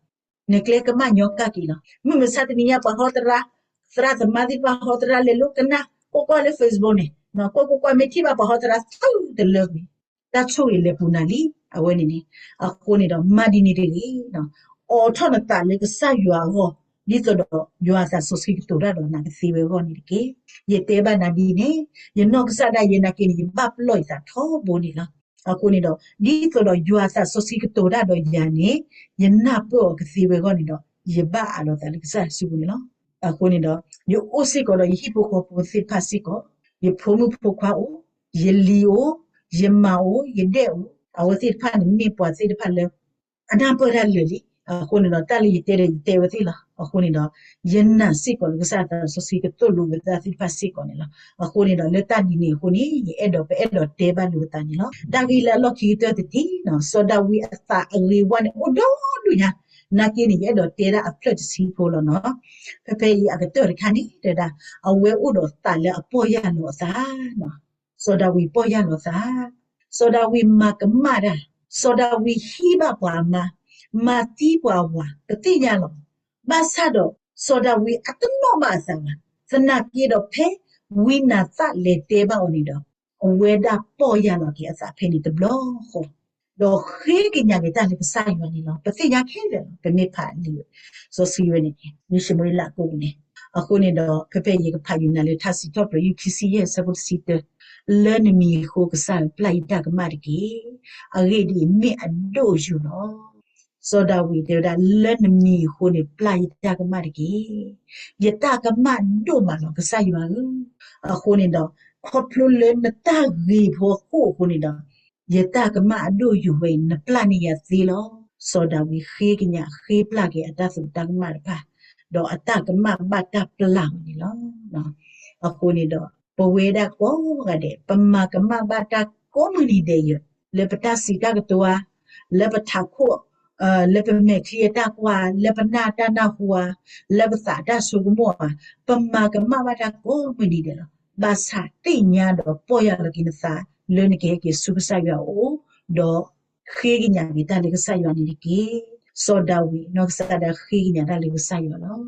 နကျဲကမၣ်ညီကၣ်က့ၤလီၤ. မုၢ်မဆါတနံၤညါ ပှၤဟီသရၣ်, သရၣ်သမါသ့ၣ်တဖၣ်ဟီသရၣ်လဲၤလိကနၣ် ကွၢ်ကွၢ်လၢ Facebook န့ၣ်, ကွၢ်ကွၢ်ကွၢ် မ့ၢ်ထံၣ်ဘၣ်ပှၤဟီသရၣ်သုတလၢကွံာ်, တၢ်ဆိၣ်ဂ့ၤလဲၤပူၤနၤလံ အဝဲန့ၣ်န့ၣ်. အဃိန့ၣ်ဒီး မၤဒ်န့ၣ်တဂ့ၤ, အိးထီၣ်နသးလၢကစၢ်ယွၤအဂီၢ်, ဒ်သိးဒီးယွၤအသးစီဆှံကတိၤတၢ်ဒီးနၤကသ့ဝဲအဂီၢ်န့ၣ်တက့ၢ်. ယတဲဘၣ်နၤဒ်န့ၣ်, ယနီၢ်ကစၢ်ဒၣ်ယဲနာ်က့န့ၣ် ယဘၣ်ပလီၢ်ယသးထီဘိန့ၣ်လီၤ. အဃိန့ၣ်ဒီး ဒ်သိးဒီးယွၤအသးစီဆှံကတိၤတၢ်ဒီးယၤန့ၣ်, ယနၢ်ပၢၢ်အီၤကသ့ဝဲအဂီၢ်န့ၣ်ဒီး ယဘၣ်အးလီၤသးလၢကစၢ်ယွၤစုပူၤန့ၣ်လီၤ. အဃိန့ၣ်ဒီး ယအိၣ်စ့ၢ်ကီးဒီးယဟံၣ်ဖိဃီဖိသ့ၣ်တဖၣ်စ့ၢ်ကီး, ယဖိမုၣ်ဖိခွါအိၣ်, ယလံၤအိၣ်, ယမါအိၣ်, ယဒဲၣ်အိၣ်, အဝဲသ့ၣ်တဖၣ်န့ၣ်မ့ၢ်ပှၤသ့ၣ်တဖၣ်လၢ အနၢ်ပၢၢ်တၢ်လၢာ်လံ. အဃိန့ၣ်ဒီး တၢ်လၢယတဲဒီးယတဲဝဲသ့ၣ်လီၤ. အဃိန့ၣ်ဒီး ယနာ်စ့ၢ်ကီးလၢကစၢ်သးစီဆှံကသိၣ်လိဝဲဒၣ်သ့ၣ်တဖၣ်စ့ၢ်ကီးန့ၣ်လီၤ. အဃိန့ၣ်ဒီး လၢတၢ်ဒ်န့ၣ်အဃိန့ၣ် ယအဲၣ်ဒိး ပအဲၣ်ဒိးတဲဘၣ်လိာ်သးန့ၣ်လီၤ. တၢ်ဂ့ၢ်လၢအလီၢ်ခံကတၢၢ်တထံၣ်န့ၣ် စီၤဒၤဝံးအသးအဂ့ၤဝါန့ၣ် အိၣ်ဒီဒူၣ်ညါ, နာ်က့န့ၣ် ယအဲၣ်ဒိးတဲဒၣ်အဖျၢၣ်တဆံဖိလီၤန့ၣ်. ဖဲဖဲအံၤအကတၢၢ်တခါန့ၣ် တဲဒၣ် အဝဲအိၣ်ဒီးသးလၢအပီၢ်ယၢ်လီၤအသး စီၤဒၤဝံးပီၢ်ယၢ်လီၤသး, စီၤဒၤဝံးမၤကမၣ်တၢ်, စီၤဒၤဝံးဟံးဘၣ်ပှၤအမါ, မၤသံပှၤအဝၤ ပသ့ၣ်ညါလီၤ. ဘၣ်ဆၣ်ဒီး စီၤဒၤဝံးအတနီၣ်ဘၣ်အသးဘၣ်. သနာ်က့ဒီးဖဲ ဝံနၤသၣ်လဲၤတဲဘၣ်အီၤန့ၣ်ဒီး အဝဲဒၣ်ပီၢ်ယၢ်လီၤက့ၤအသးဖဲန့ၣ်တဘျီဃီ, ဒီးဃ့ကညးက့ၤတၢ်လၢကစၢ်ယွၤန့ၣ်လီၤ. ပသ့ၣ်ညါခဲလၢာ်လီၤ. ပမ့ၢ်ဖးလံာ်စီဆှံဝဲန့ၣ် လံာ်ၡမူၤအ့လးကိးပူၤန့ၣ်. အဃိန့ၣ်ဒီး ဖဲဖဲယကဖးယုာ်နၤလၢထါစံးထီၣ်ပတြၢၤ ယုၢ်ခံဆံယဲၢ် ဆၢဖိတဆံတၢ, လၢနမံၤအဃိကစၢ်ယွၤပျၢ်ယတၢ်ကမၣ်တက့ၢ်. အဂ့ၢ်ဒ်အံၤ, မ့ၢ်အဒိၣ်အယိာ်လီၤ. စီၤဒၤဝံးတဲဝဲဒၣ် လၢနမံၤအဃိန့ၣ် ပျၢ်ယတၢ်ကမၣ်တက့ၢ်. ယတၢ်ကမၣ်ဒိၣ်မးလီၤ ကစၢ်ယွၤဧၢ. အဃိန့ၣ်ဒီး ခီဖျိလၢနတၢ်ဂ့ၤဖိအဃိအဃိန့ၣ်ဒီး ယတၢ်ကမၣ်အဒိၣ်အယိာ်ဝဲအံၤ နပျၢ်န့ၢ်ယၤသ့လီၤ. စီၤဒၤဝံးဃ့ကညး ဃ့ပျၢ်က့ၤအတၢ်သရူးတၢ်ကမၣ်တဖၣ်, ဒီးအတၢ်ကမၣ်ဘၣ်တၢ်ပျၢ်အီၤန့ၣ်လီၤ. အဃိန့ၣ်ဒီး ပဝဲဒၣ်ကိးဂၤဒဲး ပမၤကမၣ်ဘၣ်တၢ်ကိးမုၢ်နံၤဒဲးယဲၢ်, လၢပတၢ်စံးတၢ်ကတိၤဧါ, လၢပထးခိၣ်, လၢပမဲာ်ချံအတၢ်ကွၢ်, လၢပနၢ်တၢ်နၢ်ဟူဧါ, လၢပသးတၢ်ဆိကမိၣ်ဧါ, ပမၤကမၣ်ဘၣ်တၢ်ကိးမုၢ်နံၤဒဲးလီၤ. ဘၣ်ဆၣ်သ့ၣ်ညါဒီးပီၢ်ယၢ်လီၤက့ၤနသး လၢနကဟဲက့ၤဆူကစၢ်ယွၤအအိၣ်, ဒီးဃ့ကညးက့ၤတၢ်လၢကစၢ်ယွၤန့ၣ်တက့ၢ်. စီၤဒၤဝံးနီၢ်ကစၢ်ဒၣ်ဃ့ကညးတၢ်လၢကစၢ်ယွၤလီၤ.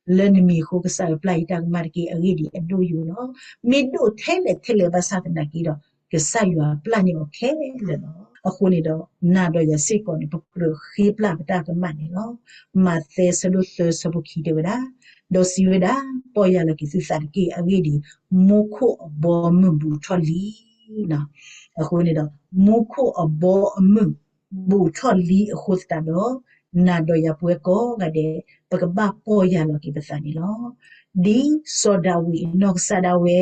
လၢနမံၤအဃိကစၢ်ယွၤပျၢ်ယတၢ်ကမၣ်တက့ၢ်. အဂ့ၢ်ဒ်အံၤ အဒိၣ်ယိာ်လီၤ. မ့ၢ်ဒိၣ်ထဲလဲၣ်ထဲလဲၣ်ဘၣ်ဆၣ်သနာ်က့ဒီး ကစၢ်ယွၤပျၢ်န့ၢ်အီၤခဲလၢာ်လီၤ. အဃိန့ၣ်ဒီး နၤဒီးယၤစ့ၢ်ကီးန့ၣ် ပကြၢးဃ့ပျၢ်ပတၢ်ကမၣ်န့ၣ်လီၤ. မးသဲဆၢဒိၣ်သၢဆၢဖိခံတဲဝဲဒၣ်, ဒီးစံးဝဲဒၣ်, ပီၢ်ယၢ်လီၤက့ၤသုသးတက့ၢ်. အဂ့ၢ်ဒ်အံၤ, မူခိၣ်အဘီအမုၢ်ဘူးထီၣ်လံ. အဃိန့ၣ်ဒီး မူခိၣ်အဘီအမုၢ်ဘူးထီၣ်လံအဃိသတးဒီး နၤဒီးယၤပဝဲကိးဂၤဒဲး ပကဘၣ်ပီၢ်ယၢ်လီၤက့ၤပသးန့ၣ်လီၤ. ဒ်စီၤဒၤဝံးအနီၢ်ကစၢ်ဒၣ်ဝဲ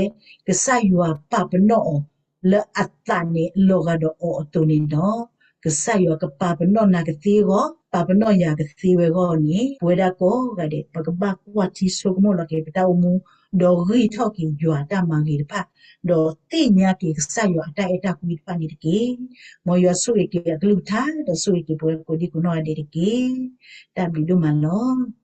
ကစၢ်ယွၤပာ်ပနီၣ်အီၤ လၢအသးန့ၣ်လီၤဂာ်ဒီးအီၤအသိးန့ၣ်ဒီး ကစၢ်ယွၤကပာ်ပနီၣ်နၤကသ့အဂီၢ်, ပာ်ပနီၣ်ယၤကသ့ဝဲအဂီၢ်န့ၣ် ပဝဲဒၣ်ကိးဂၤဒဲး ပကဘၣ်ကွၢ်ထံဆိကမိၣ်လီၤက့ၤပတၢ်အိၣ်မူ, ဒီးဂံၢ်ထီၣ်က့ၤယွၤအတၢ်မၤဂ့ၤတဖၣ်, ဒီးသ့ၣ်ညါက့ၤကစၢ်ယွၤအတၢ်အဲၣ်တၢ်ကွံတဖၣ်န့ၣ်တက့ၢ်. မ်ယွၤဆိၣ်ဂ့ၤက့ၤအကလုၢ်ကထါ ဒီးဆိၣ်ဂ့ၤက့ၤပဝဲကိးဒံကိးနီၢ်ဂၤဒဲးတက့ၢ်. တၢ်ဘျုးဒိၣ်မးလီၤ.